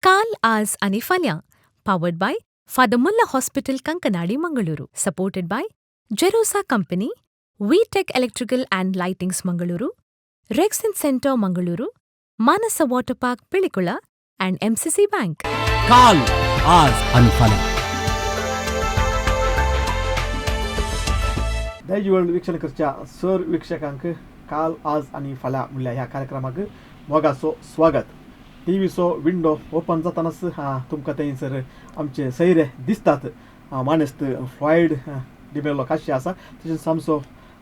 काल, आज आनी फाल्यां. Powered by Father Muller Hospital, Kankanady, Mangaluru. Supported by Jerosa Company, V Tech Electrical and Lightings, Mangaluru, Rexin Centre, Mangaluru, Manasa Water Park, Pilikula and MCC Bank. काल, आज आणि फाल्यां. दायजी world वीक्षण करच्या sir वीक्षकांक काल, आज आनी फाल्यां म्हणल्यार ह्या कार्यक्रमाक मोगाचो स्वागत. टी व्हीचो विंडो ओपन जातानाच तुमकां थंयसर आमचे सैरे दिसतात. मानेस्त फ्लॉयड डिमेलो काशी आसा, तशेंच आमचो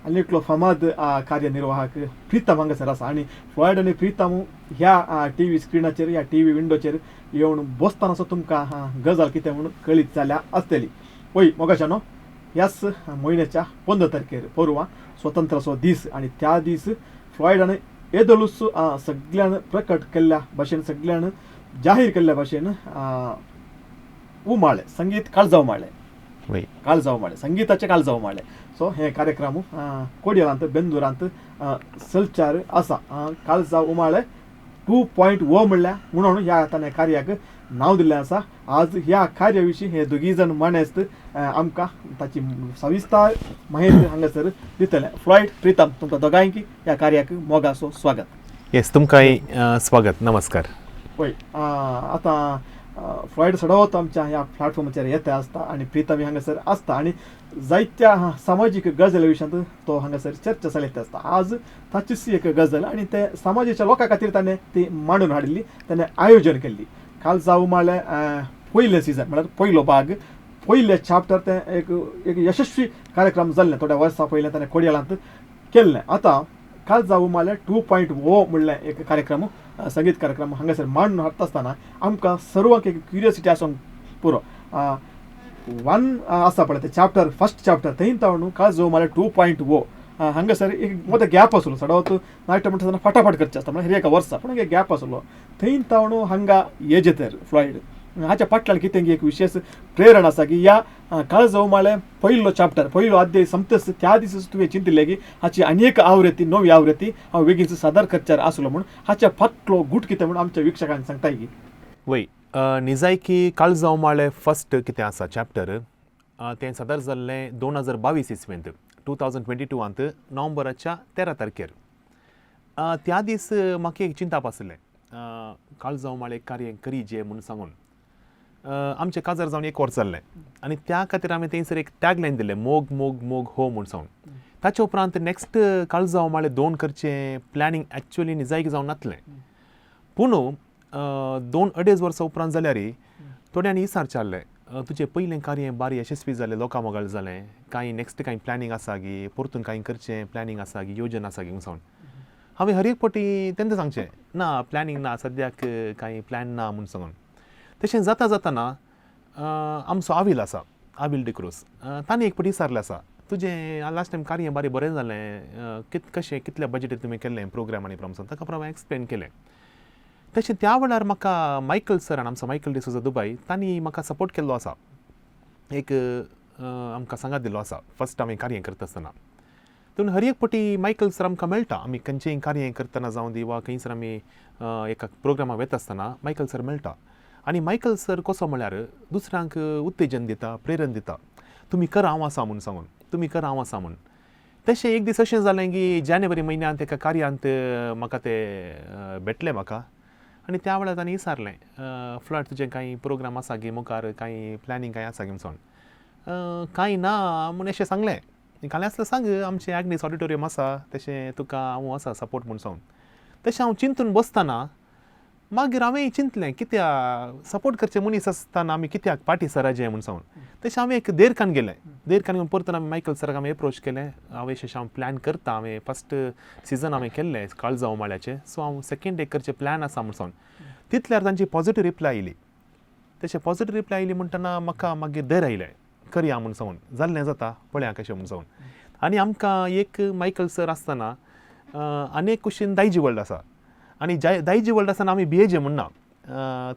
आनी एकलो फामाद कार्यनिर्वाहक प्रितम हांगासर आसा. आनी फ्लॉयड आनी प्रितम ह्या टी व्ही स्क्रिनाचेर, ह्या टी व्ही विंडोचेर येवन बसतानासो तुमकां गजाल कितें म्हणून कळीत जाल्या आसतली. वय मोगाच्यानो, ह्याच म्हयन्याच्या 15 तारखेर परवां स्वतंत्राचो दीस आनी त्या दीस फ्लॉयडान येदोळूच सगळ्यान प्रकट केल्ल्या भाशेन, सगळ्यान जाहीर केल्ल्या भाशेन उमाळे संगीत काळजा उमाळे, काळजा उमाळे, संगीताचे काळजा उमाळे. सो हे कार्यक्रम कोडियलांत, बेंदुरांत सलचार आसा. काळजा उमाळे 2.0 म्हणल्यार म्हणून ह्या ताणें कार्याक नांव दिल्लें आसा. आज ह्या कार्या विशीं हे दोगी जाण मानेस्त आमकां ताची सविस्तर माहिती हांगासर दितले. फ्लॉयड, प्रितम, तुमकां दोगांयकी ह्या कार्याक मोगाचो स्वागत. येस, तुमकांय स्वागत, नमस्कार. पळय, आतां फ्लॉयड सडवत आमच्या ह्या प्लॅटफॉर्माचेर येता आसता आनी प्रितम हांगासर आसता आनी जायत्या सामाजीक गजाली विशयांत तो हांगासर चर्चा चलयत आसता. आज ताचीच एक गजाल आनी ते समाजाच्या लोकां खातीर ताणें ती मांडून हाडिल्ली, ताणें आयोजन केल्ली. काल जावं म्हळ्यार पयलें सिजन म्हळ्यार पयलो भाग, पयलें चॅप्टर, तें एक एक यशस्वी कार्यक्रम जाल्लें. थोड्या वर्सां पयलें ताणें कोडियालांत केल्लें. आतां काल जावं म्हळ्यार 2.0 म्हणलें एक कार्यक्रम, संगीत कार्यक्रम हांगासर मांडून हाडटा आसतना आमकां सर्वांक एक क्युरियोसिटी आसूंक पुरो. वन आसा पळय तें चॅप्टर, फर्स्ट चॅप्टर, थंय ताणू काल जावं म्हळ्यार 2.0 हांगासर एक मोठो गॅप आसलो. चडावत नाट्य म्हणटा आसतना फटाफट करचें आसता, म्हळ्यार एका वर्सा, पूण एक गॅप आसलो. थंय ताणू हांगा येजेतर फ्लॉयड हाच्या फाटल्यान कितें एक विशेष प्रेरणा आसा की ह्या काळ जावं म्हळ्यार पयलो चॅप्टर, पयलो अध्याय सोंपतच त्या दिसा तुवें चिंतिल्लें की हाची आनी एक आवृत्ती, नवी आवृत्ती हांव बेगीन सादर करच्यार आसलो म्हूण, हाच्या फाटलो गूट कितें म्हूण आमच्या वीक्षकांक सांगताय की? वय, निजायकी काळ जावं म्हळ्यार फर्स्ट कितें आसा चॅप्टर, तें सादर जाल्लें 2022 इस्वेंत, 2022आंत, नोव्हेंबराच्या 13 तारखेर. त्या दीस म्हाका एक चिंताप आसलें, काळ जावं म्हळ्यार कार्य करीजे म्हूण सांगून. आमचें काजार जावन एक वर्स जाल्लें आनी त्या खातीर आमी थंयसर एक टॅगलायन दिलें, मोग मोग मोग हो म्हूण सांगून. ताच्या उपरांत नेक्स्ट काळजा उमाळे दोन करचें प्लॅनिंग एक्चुअली निजायकी जावन नातलें, पूण 2-2.5 वर्सां उपरांत जाल्यार थोड्यांनी विचारचें आहलें, तुजें पयलें कार्य बारी यशस्वी जालें, लोकां मोगाळ जालें, कांय नेक्स्ट कांय प्लॅनिंग आसा गी, परतून कांय करचें प्लॅनिंग आसा गी, योजन आसा गी म्हूण सांगून. हांवें हर एक फावटी तेंका सांगचें, ना, प्लॅनिंग ना, सद्याक कांय प्लॅन ना म्हूण सांगून. तशें जाता जाताना आमचो आवील आसा, आवील डिक्रूज, ताणें एक फावटी विचारलें आसा, तुजें लास्ट टायम कार्य बारी बरें जालें, कशें, कितल्या बजटीर तुमी केल्लें प्रोग्राम आनी प्रमाण, ताका प्रमाण एक्सप्लेन केलें. तशें त्या वेळार म्हाका मायकल सरान, आमचो मायकल डिसोजा दुबय, तांणी म्हाका सपोर्ट केल्लो आसा, एक आमकां सांगात दिल्लो आसा फर्स्ट आमी कार्य करता आसतना. पूण हर एक फावटी मायकल सर आमकां मेळटा, आमी खंयचेंय कार्य करतना जावं दी वा खंयसर आमी एका प्रोग्रामाक वता आसतना मायकल सर मेळटा. आनी मायकल सर कसो म्हळ्यार दुसऱ्यांक उत्तेजन दिता, प्रेरण दिता, तुमी करा, हांव आसा म्हूण सांगून, तुमी करा, हांव आसा म्हूण. तशें एक दीस अशें जालें की जानेवारी म्हयन्यांत एका कार्यांत म्हाका ते भेटले म्हाका आनी त्या वेळार तांणी विचारलें, फ्लॉयड, तुजें कांय प्रोग्राम आसा गी मुखार, कांय प्लॅनिंग कांय आसा गी म्हूण सांगून. कांय ना म्हूण अशें सांगलें. कांय आसल्यार सांग, आमचें आग्नेस ऑडिटोरियम आसा, तशें तुका हांव आसा सपोर्ट म्हूण सांगून. तशें हांव चिंतून बसतना मागीर हांवें चिंतलें, कित्याक सपोर्ट करचे मनीस आसतना आमी कित्याक पाटी सराचें म्हूण सांगून. तशें हांवें एक देरकान गेलें, देरकान घेवन परतून आमी मायकल सराक आमी एप्रोच केलें. हांवें अशें हांव प्लॅन करता, हांवें फर्स्ट सिजन हांवें केल्लें काळजा उमाळ्याचें, सो हांव सेकेंड एक करचें प्लॅन आसा म्हूण सांगून. तितल्यार तांची पॉजिटीव रिप्लाय आयली. तशें पॉजिटीव रिप्लाय आयली म्हणटना म्हाका मागीर धैर्य आयलें, करया म्हूण सांगून, जाल्लें जाता, पळया कशें म्हूण सांगून. आनी आमकां एक मायकल सर आसतना आनी एक कुशीन दायजी वर्ल्ड आसा आनी दायजी वर्ल्ड आसतना आमी भियेजे म्हूण ना,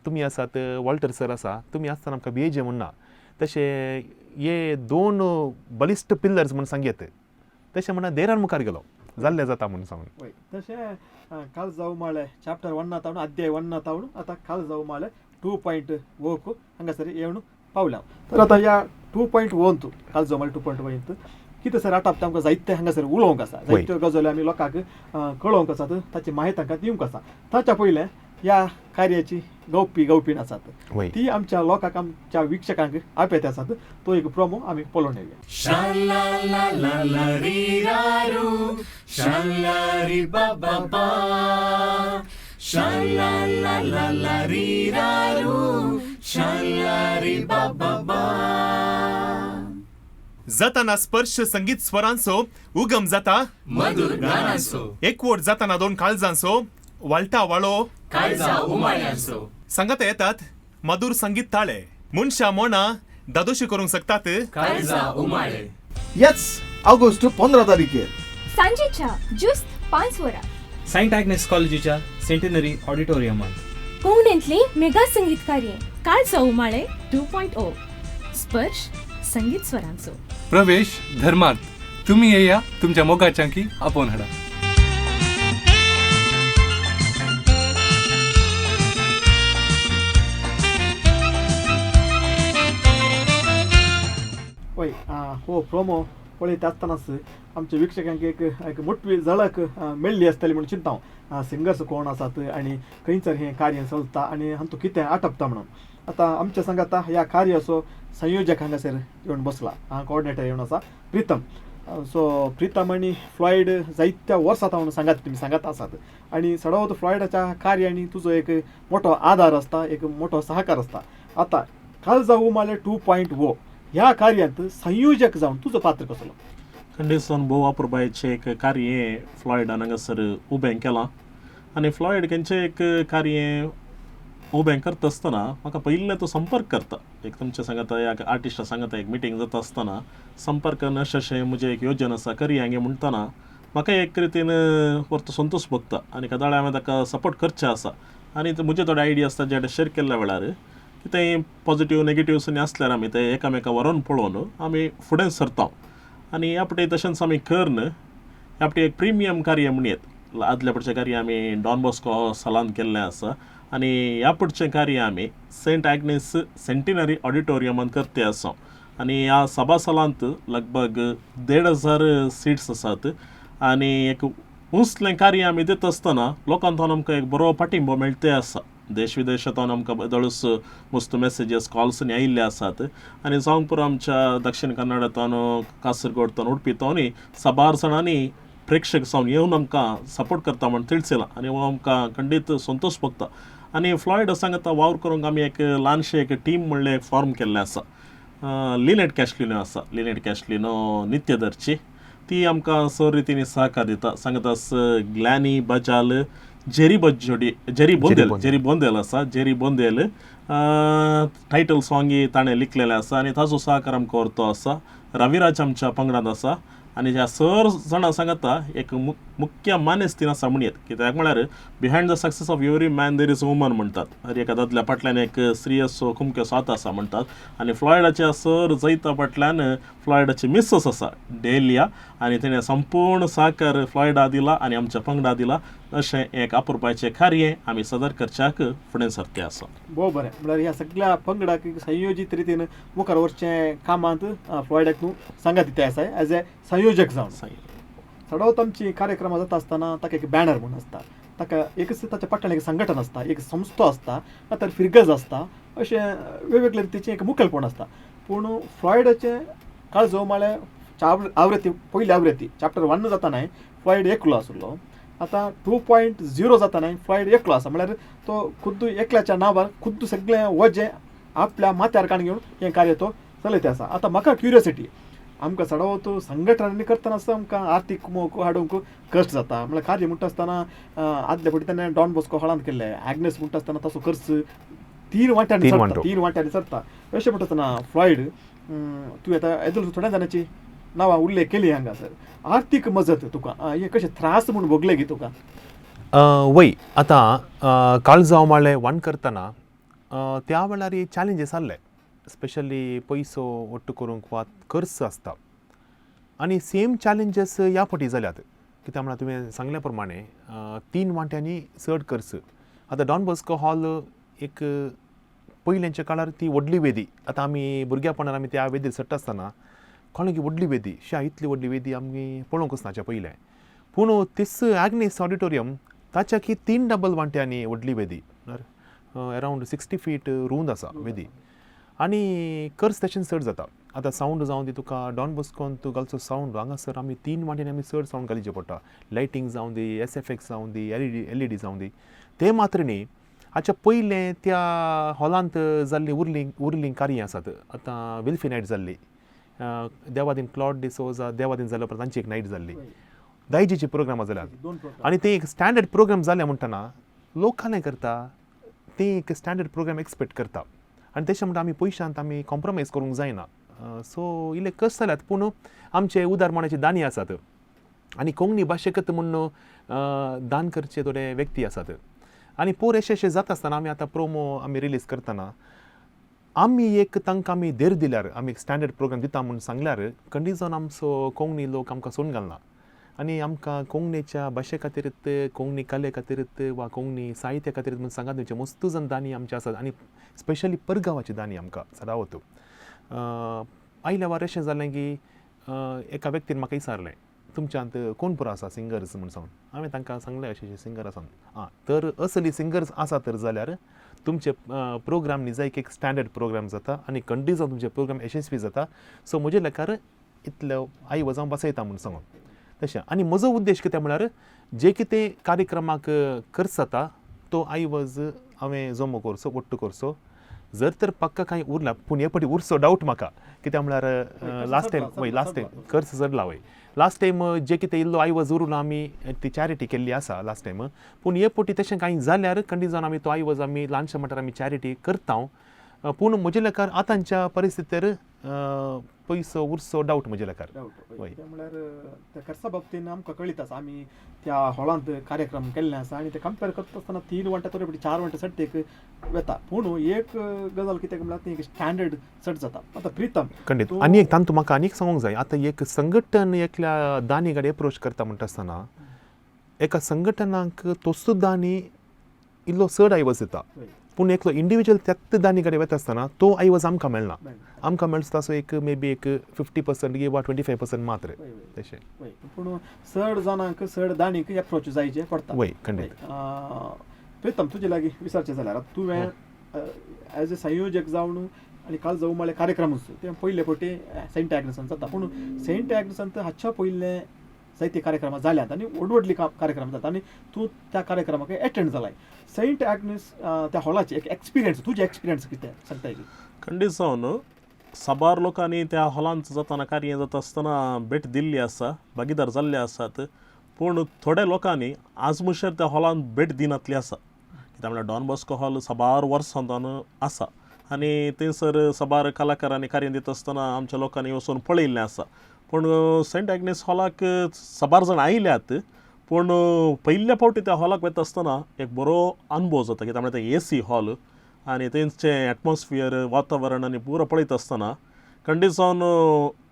तुमी आसात, वॉल्टर सर आसा, तुमी आसतना आमकां भियेजे म्हूण ना. तशें हे दोन बलिश्ट पिल्लर्स म्हूण सांगयत, तशें म्हणून देरान मुखार गेलो, जाल्लें जाता म्हूण सांगून. वय, तशें काल जावं माळे चॅप्टर 1 तावण, अध्याय 1 तावण, आतां काल जावं माळे 2.0 हांगासर येवन पावल्या. तर आतां ह्या 2.0 काळजा उमाळे 2.0 कितें सर आटाप आमकां जायते हांगासर उलोवंक आसा, जायत्यो गजाली आमी लोकांक कळोवंक आसात, ताची म्हायती तांकां दिवंक आसा. ताच्या पयलें ह्या कार्याची गावपी गावपीण आसात ती आमच्या लोकांक आमच्या वीक्षकांक आपयत आसात. तो एक प्रोमो आमी पळोवन येवया. जाताना स्पर्श संगीत स्वरांचो उगम जाता मधुर गानांचो, एकवट जाताना दोन काळजांचो वाळटा वाळो काळजा उमाळ्यांचो, सांगाता येतात मधुर संगीत ताळे मनशा मोना दादोशी करूंक शकतात काळजा उमाळे. येच ऑगस्ट 15 तारखेर सांजेच्या जुस्त 5 वरां सेंट आग्नेस कॉलेजीच्या सेंटिनरी ऑडिटोरियमांत कोंकणींतली मेगा संगीतकारी काळजा उमाळे 2.0 स्पर्श संगीत स्वरांचो. प्रवेश धर्मार्थ, तुम्ही येया तुमच्या मोगाच्यांकी आपोवन हाडा. वय हो प्रोमो पळयता आसतनाच आमच्या वीक्षकांक एक एक मोठी झळक मेळ्ळी आसतली म्हणून चिंता हांव. सिंगर्स कोण आसात आनी खंयसर हें कार्य चलता आनी हातूंत कितें आटपता म्हणून. आतां आमच्या सांगाता ह्या कार्याचो संयोजक हांगासर येवन बसला, कोऑर्डिनेटर येवन आसा प्रितम. सो प्रितम आनी फ्लॉयड जायत्या वर्सां म्हणून सांगात तुमी सांगात आसात आनी सडवत फ्लॉयडाच्या कार्यांनी तुजो एक मोठो आदार आसता, एक मोठो सहकार आसता. आतां काळजा उमाळे 2.0 ह्या कार्यांत संयोजक जावन तुजो पात्र कसलो? खंडीसान भोव अपुरबायेचें एक कार्य फ्लॉयडान हांगासर उबें केलां आनी फ्लॉयड खंयचें एक कार्य उबें करता आसतना म्हाका पयलें तो संपर्क करता. एक तुमच्या सांगाता ह्या आर्टिस्टा सांगाता एक मिटींग जाता आसतना संपर्क अशें अशें म्हजें एक योजन आसा करया गे म्हणटना म्हाका एक रितीन परतो संतोश भोगता आनी कादाळे हांवें ताका सपोर्ट करचें आसा. आनी म्हजे थोडे आयडिया आसता जे शेयर केल्ल्या वेळार कितेंय पॉजिटीव नेगेटिव्स आनी आसल्यार आमी ते एकामेका व्हरोन पळोवन आमी फुडें सरता. आनी ह्या पटी तशेंच आमी करन ह्या पटी एक प्रिमियम कार्य म्हणयेत. आदल्या पडचें कार्य आमी डॉन बॉस्को सालांत केल्लें आसा आनी ह्या पडचें कार्य आमी सेंट आग्नेस सेंटिनरी ऑडिटोरियमान करते आसा. आनी ह्या सभा सालांत लगभग 1500 सीट्स आसात आनी एक उंचलें कार्य आमी दिता आसतना लोकांतून आमकां एक बरो पाठिंबो मेळटे आसा. देश विदेशांतून आमकां बदळूच मस्त मॅसेजीस कॉल्स आयिल्ले आसात आनी जावंक पुरो आमच्या दक्षिण कन्नडांतून कासरगोडतान उडपीतून साबार जाणांनी प्रेक्षक जावन येवन आमकां सपोर्ट करता म्हण तिळसिलां आनी हो आमकां खंडीत संतोश भोगता. आनी फ्लॉयड सांगता वावर करूंक आमी एक ल्हानशें एक टीम म्हणलें एक फॉर्म केल्लें आसा. लिनेट कॅशलिनो आसा, लिनेट कॅशलिनो नित्यदर्ची ती आमकां सर रितीनी सहकार दिता. सांगता ग्लॅनी बजाल, Jerry बज्जोडी, Jerry Bondel, Jerry Bondel आसा, जेरी बोंदेल टायटल सॉंग ताणें लिखलेलें आसा आनी ताजो सहकार आमकां व्हरतो आसा. रविराज आमच्या पंगडांत आसा आनी ह्या सर जाणां सांगता एक मुख्य मानेस्तीन आसा म्हणयेत. कित्याक म्हळ्यार behind the success of every man there is woman म्हणटात. हर एका दादल्या फाटल्यान एक स्त्रीयसो खुमक्यो हात आसा म्हणटात आनी फ्लॉयडाच्या सर जैता फाटल्यान फ्लॉयडाची मिसेस आसा डेलिया आनी तिणें संपूर्ण सहकार फ्लॉयडा दिला आनी आमच्या पंगडा दिला. अशें एक अपुरबायेचें कार्य आमी सदर करच्याक फुडें सरते आसा. भोव बरें, म्हळ्यार ह्या सगळ्या पंगडाक संयोजीत रितीन मुखार वचचें कामांत फ्लॉयडाक तूं सांगात दिता आसा एज ए संयोजक जावन. चडवत आमची कार्यक्रमां जाता आसतना ताका एक बॅनर म्हूण आसता, ताका एकच ताच्या फाटल्यान एक संघटन आसता, एक संस्था आसता, ना तर फिरगज आसता, अशें वेगवेगळे रितीचें एक मुखेलपण आसता. पूण फ्लॉयडाचें काळजा उमाळे आवृत्ती पयली आवृत्ती चॅप्टर 1 जाता फ्लॉयड एकलो आसलो, आतां 2.0 जाता फ्लॉयड एकलो आसा. म्हळ्यार तो खुद्द एकल्याच्या नांवार खुद्द सगळें वजें आपल्या माथ्यार काण घेवन हें कार्य तो चलयत आसा. आतां म्हाका क्युरियोसिटी, आमकां चडवत संघटनांनी करतना आसतना आमकां आर्थीक मोक हाडूंक कश्ट जाता. म्हळ्यार कार्य म्हणटा आसतना आदले फावटी तेन्ना डॉन बॉस्को हॉलांत केल्लें, आग्नेस म्हणटा आसतना तसो खर्च 3 वांट्यांनी सरता, 3 वांट्यांनी सरता. अशें म्हणटा आसतना फ्लॉयड तूं आतां येदोळ थोड्या जाणांची नांवां उल्लेख केली हांगासर, आर्थीक मजत तुका हे कशें त्रास म्हूण भोगले गी तुका? वय आतां काळजा उमाळे 1 करतना त्या वेळार चॅलेंजीस आसले, स्पेशली पयसो ಒಟ್ಟು करूंक वा खर्च आसता आनी सेम चॅलेंजीस ह्या फावटी जाल्यात. कित्याक म्हळ्यार तुवें सांगल्या प्रमाणे 3 वांट्यांनी चड खर्च. आतां डॉन बॉस्को हॉल एक पयल्यांच्या काळार ती व्हडली वेदी, आतां आमी भुरग्यापणार आमी त्या वेदीर चडटा आसतना कळ्ळें की व्हडली वेदी, श्या इतली व्हडली वेदी आमी पळोवंकच ना हाच्या पयलें. पूण तीस आग्नेस ऑडिटोरियम ताच्या की 3 डबल वांट्यांनी व्हडली वेदी, म्हळ्यार अरावंड 60 फीट रूंद आसा वेदी आनी खर्च तशें चड जाता. आतां सावंड जावं दी तुका डॉन बॉस्कोन तूं घालचो सावंड हांगासर आमी 3 वांट्यांनी आमी चड सावंड घालीचे पडटा. लायटींग जावं दी, SFX जावं दी, LED जावं दी. तें मात्र न्ही, हाच्या पयलें त्या हॉलांत जाल्लीं उरलीं कार्यां आसात. आतां विल्फी नायट जाल्ली, देवादीन क्लॉड डिसोजा देवादीन जाल्या उपरांत तांची एक नायट जाल्ली, दायजीचे प्रोग्रामां जाल्यात आनी ते एक स्टँडर्ड प्रोग्राम जाले म्हणटना लोक कालें करता, ते एक स्टँडर्ड प्रोग्राम एक्सपेक्ट करता आनी तशें म्हणटा आमी पयशांत आमी कॉम्प्रोमायज करूंक जायना. सो इल्ले कश्ट जाल्यात पूण आमचे उदारमणाचे दानी आसात आनी कोंकणी भाशेकत म्हूण दान करचे थोडे व्यक्ती आसात आनी पोर अशें अशें जाता आसतना आमी आतां प्रोमो आमी रिलीज करतना आमी एक तांकां आमी धीर दिल्यार, आमी एक स्टँडर्ड प्रोग्राम दिता म्हूण सांगल्यार कंडीजन आमचो कोंकणी लोक आमकां सोडून घालना आनी आमकां कोंकणीच्या भाशे खातीर, कोंकणी कले खातीर वा कोंकणी साहित्या खातीर म्हूण सांगात दिवचे मस्त जाण दानी आमचे आसात आनी स्पेशली परगांवाचे दानी आमकां सदावत. आयल्या वार अशें जालें की एका व्यक्तीन म्हाका विचारलें तुमच्यांत कोण पुरो आसा सिंगर्स म्हूण सांगून. हांवें तांकां सांगलें अशें अशें सिंगर आसा. आं, तर असली सिंगर्स आसा तर जाल्यार तुमचे प्रोग्राम निजायक एक स्टँडर्ड प्रोग्राम जाता आनी कंडीजन तुमचे प्रोग्राम यशस्वी जाता. सो म्हजे लेखार इतले आई वजां बसयता म्हूण सांगून तशें. आनी म्हजो उद्देश कितें म्हळ्यार जे कितें कार्यक्रमाक खर्च जाता तो आयवज हांवें जमो करचो, ಒಟ್ಟು करचो. जर तर पक्का कांय उरला पूण हे पटी उरचो डावट म्हाका, कित्याक म्हळ्यार लास्ट टायम वय लास्ट टायम खर्च चडला वय लास्ट टायम जे कितें इल्लो आयवज उरला आमी ती चॅरिटी केल्ली आसा लास्ट टायम. पूण हे पटी तशें कांय जाल्यार कंडीजन आमी तो आयवज आमी ल्हानशें म्हटल्यार आमी चॅरिटी करता. पूण म्हजे लेखार आतांच्या परिस्थितीर पयसो उरचो डावट म्हजे लेखार. डावट म्हळ्यार त्या खर्चा बाबतीन आमकां कळीत आसा, आमी त्या हॉलांत कार्यक्रम केल्ले आसा आनी ते कंपेर करता आसतना 3 वण्टे थोडे 4 वण्टे सट्टेक वता. पूण एक गजाल कित्याक म्हळ्यार ती एक स्टँडर्ड चड जाता. आतां प्रितम खंडीत आनी एक तांतू म्हाका आनीक सांगूंक जाय. आतां एक संघटन एकल्या दानी कडेन एप्रोच करता म्हणटा आसतना एका संघटनाक तोच दानी इल्लो चड आयवज दिता, पूण एकलो इंडिविज्युअल त्याच दानी कडेन वता आसतना तो आयवज आमकां मेळना. आमकां मेळटा तसो एक मे बी एक 50% वा 25% मात्र तशें. पूण चड जाणांक चड दानीक एप्रोच जायचे पडटा. वय खंडीत. प्रितम तुजे लागीं विचारचें जाल्यार तुवें एज अ संयोजक जावन आनी काल जावं म्हळ्यार कार्यक्रम ते पयले फावटी सेंट एग्नेसान जाता, पूण सेंट एग्नेसान हाच्या पयले जायते कार्यक्रमां जाल्यात आनी व्हड व्हडली कार्यक्रम जाता आनी तूं त्या कार्यक्रमाक एटेंड जालाय. सेंट एग्नेस त्या हॉलाचे एक एक्सपिरियन्स, तुजें एक्सपिरियन्स कितें सांगता? खंडीत जावन साबार लोकांनी त्या हॉलांत जातना कार्य जाता आसतना भेट दिल्ली आसा, भागीदार जाल्ले आसात. पूण थोड्या लोकांनी आज मुशेर त्या हॉलांत भेट दिनातली आसा. कित्याक म्हणल्यार डॉन बॉस्को हॉल साबार वर्सां आसा आनी थंयसर साबार कलाकारांनी कार्य दिता आसतना आमच्या लोकांनी वचून पळयिल्लें आसा. पूण सेंट एग्नेस हॉलाक साबार जाण आयल्यात, पूण पयल्या फावटी त्या हॉलाक वता आसतना एक बरो अनुभव जाता. कित्याक म्हणल्यार तें AC hall आनी थंयचें एटमॉस्फियर, वातावरण आनी पुरो पळयता आसतना खंडीत जावन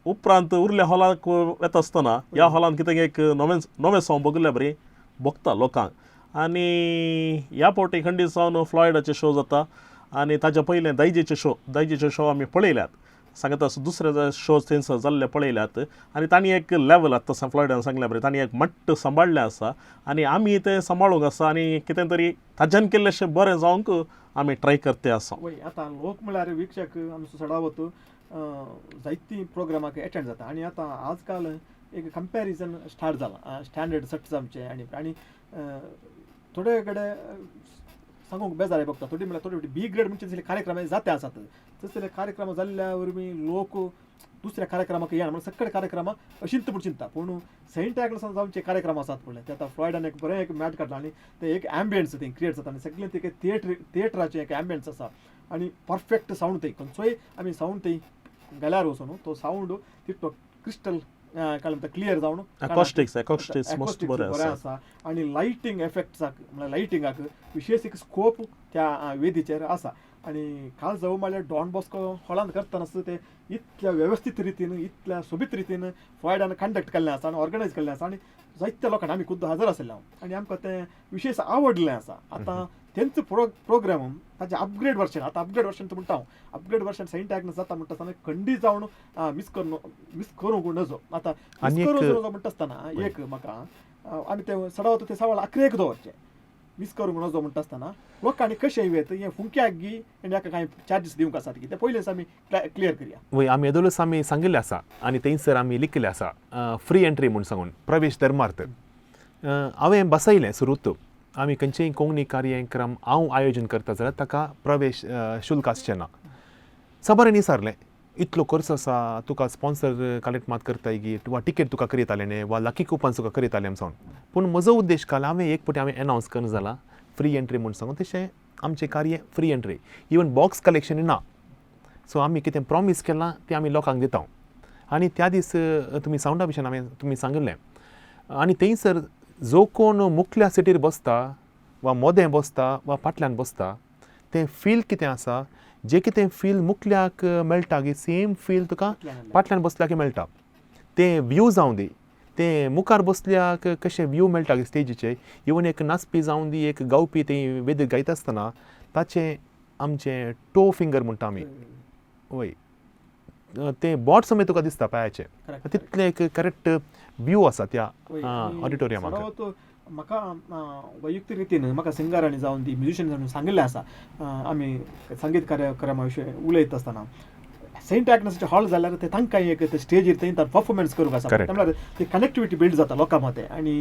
उपरांत उरल्या हॉलाक वता आसतना ह्या हॉलांत कितें एक नवें नवें सावन बगल्या बरी भोगता लोकांक. आनी ह्या फावटी खंडीत जावन फ्लॉयडाचे शो जाता आनी ताच्या पयलें दायजेचे शो आमी पळयल्यात. सांगता दुसरे शोज थंयसर जाल्ले पळयल्यात आनी तांणी एक लेवल आतां फ्लॉयडान सांगल्या बरें तांणी एक मट्ट सांबाळ्ळें आसा आनी आमी तें सांबाळूंक आसा आनी कितें तरी ताज्यान केल्लेशें बरें जावंक आमी ट्राय करते आसा. वय आतां लोक म्हळ्यार वीक्षक आमचो सडावत जायतीं प्रोग्रामाक एटेंड जाता आनी आतां आजकाल एक कंपॅरिजन स्टार्ट जालां स्टँडर्ड सेट जावचें आनी आनी थोडे कडेन सांगूंक बेजार बघता थोडी म्हळ्यार थोडे बी ग्रेड म्हणजे तसले कार्यक्रम जाते आसात तसले कार्यक्रम जाल्ल्या वरवीं लोक दुसऱ्या कार्यक्रमाक येना म्हणल्यार सगळे कार्यक्रमां अशींत म्हूण चिंता. पूण सेंट एग्नेसान जावचे कार्यक्रम आसात म्हणल्यार ते आतां फ्लॉयडान एक बरें एक मॅट काडलां आनी ते एक एम्बियन्स थंय क्रिएट जाता आनी सगळें ते थिएटराचें एक एम्बियन्स आसा आनी परफेक्ट सावंड थंय खंयचोय आमी सावंड थंय गेल्यार वचून तो सावंड तितलो क्रिस्टल काय म्हणटा क्लियर जावन एकॉस्टिक्स मस्त बरें आसा आनी लायटींग एफेक्ट्साक म्हळ्यार लायटिंगाक विशेश एक स्कोप त्या वेदीचेर आसा. आनी काल जावं म्हळ्यार डॉन बॉस्को हॉलांत करतना ते इतल्या वेवस्थीत रितीन इतल्या सोबीत रितीन फ्लॉयडान कंडक्ट केल्लें आसा आनी ऑर्गनायज केल्लें आसा आनी जायत्या लोकांक आमी खुद्द हजर आशिल्ले हांव आनी आमकां तें विशेश आवडलें आसा. आतां तेंच प्रोग्राम ताजें अपग्रेड वर्शन, आतां अपग्रेड वर्शन म्हणटा हांव, अपग्रेड वर्शन सेंट आग्नेस जाता म्हणटा आसतना खंडीत जावन मिस करून मिस करूंक नजो. आतां मिस करूंक नजो म्हणटा आसतना एक म्हाका आमी तें सडावत तें सवाळ 11 दवरचें, मिस करूंक नजो म्हणटा आसतना लोकांनी कशें येत हें फुंक्याक गी आनी हाका कांय चार्जीस दिवंक आसात की तें पयलींच आमी क्लियर करया. वय, आमी येदोळच आमी सांगिल्लें आसा आनी थंयसर आमी लिखिल्लें आसा फ्री एंट्री म्हूण सांगून, प्रवेश धर्मार्थ. हांवें बसयलें सुरूत आमी खंयचेय कोंकणी कार्यक्रम हांव आयोजन करता जाल्यार ताका प्रवेश शुल्क आसचें ना. साबारांनी विचारलें इतलो खर्च आसा, तुका स्पॉन्सर कलेक्ट मात करताय गी वा टिकेट तुका करयताले न्ही वा लकी कुपन तुका करयताले म्हूण सांगून. पूण म्हजो उद्देश काल हांवें एक फावटी हांवें एनावन्स करून जाला फ्री एंट्री म्हूण सांगून, तशें आमचें कार्य free entry, even box collection ना. सो आमी कितें प्रॉमीस केलां तें आमी लोकांक दिता. आनी त्या दीस तुमी सावंडा विशयान हांवें तुमी सांगिल्लें आनी थंयसर जो कोण मुखल्या सिटीर बसता वा मोदें बसता वा फाटल्यान बसता तें फील कितें आसा, जें कितें फील मुखल्याक मेळटा की सेम फील तुका फाटल्यान बसल्याक मेळटा. तें व्यू जावं दी, तें मुखार बसल्याक कशें व्यू मेळटा की स्टेजीचे, इवन एक नाचपी जावं दी, एक गावपी थंय वेदीक गायता आसतना ताचें आमचें टो फिंगर म्हणटा आमी, वय तें बोट समेत तुका दिसता पांयाचें, तितलें एक करेक्ट व्यू आसा त्या ऑडिटोरियमाक. म्हाका वैयक्तीक रितीन म्हाका सिंगरांनी जावन दी म्युजिशियन जावन सांगिल्लें आसा, आमी संगीत कार्यक्रमा विशय उलयता आसतना सेंट आग्नेसचे हॉल जाल्यार ते तांकां एक ते स्टेजीर थंय परफॉर्मन्स करूंक आसा, म्हणल्यार ती कनेक्टिविटी बिल्ड जाता लोकां मदें आनी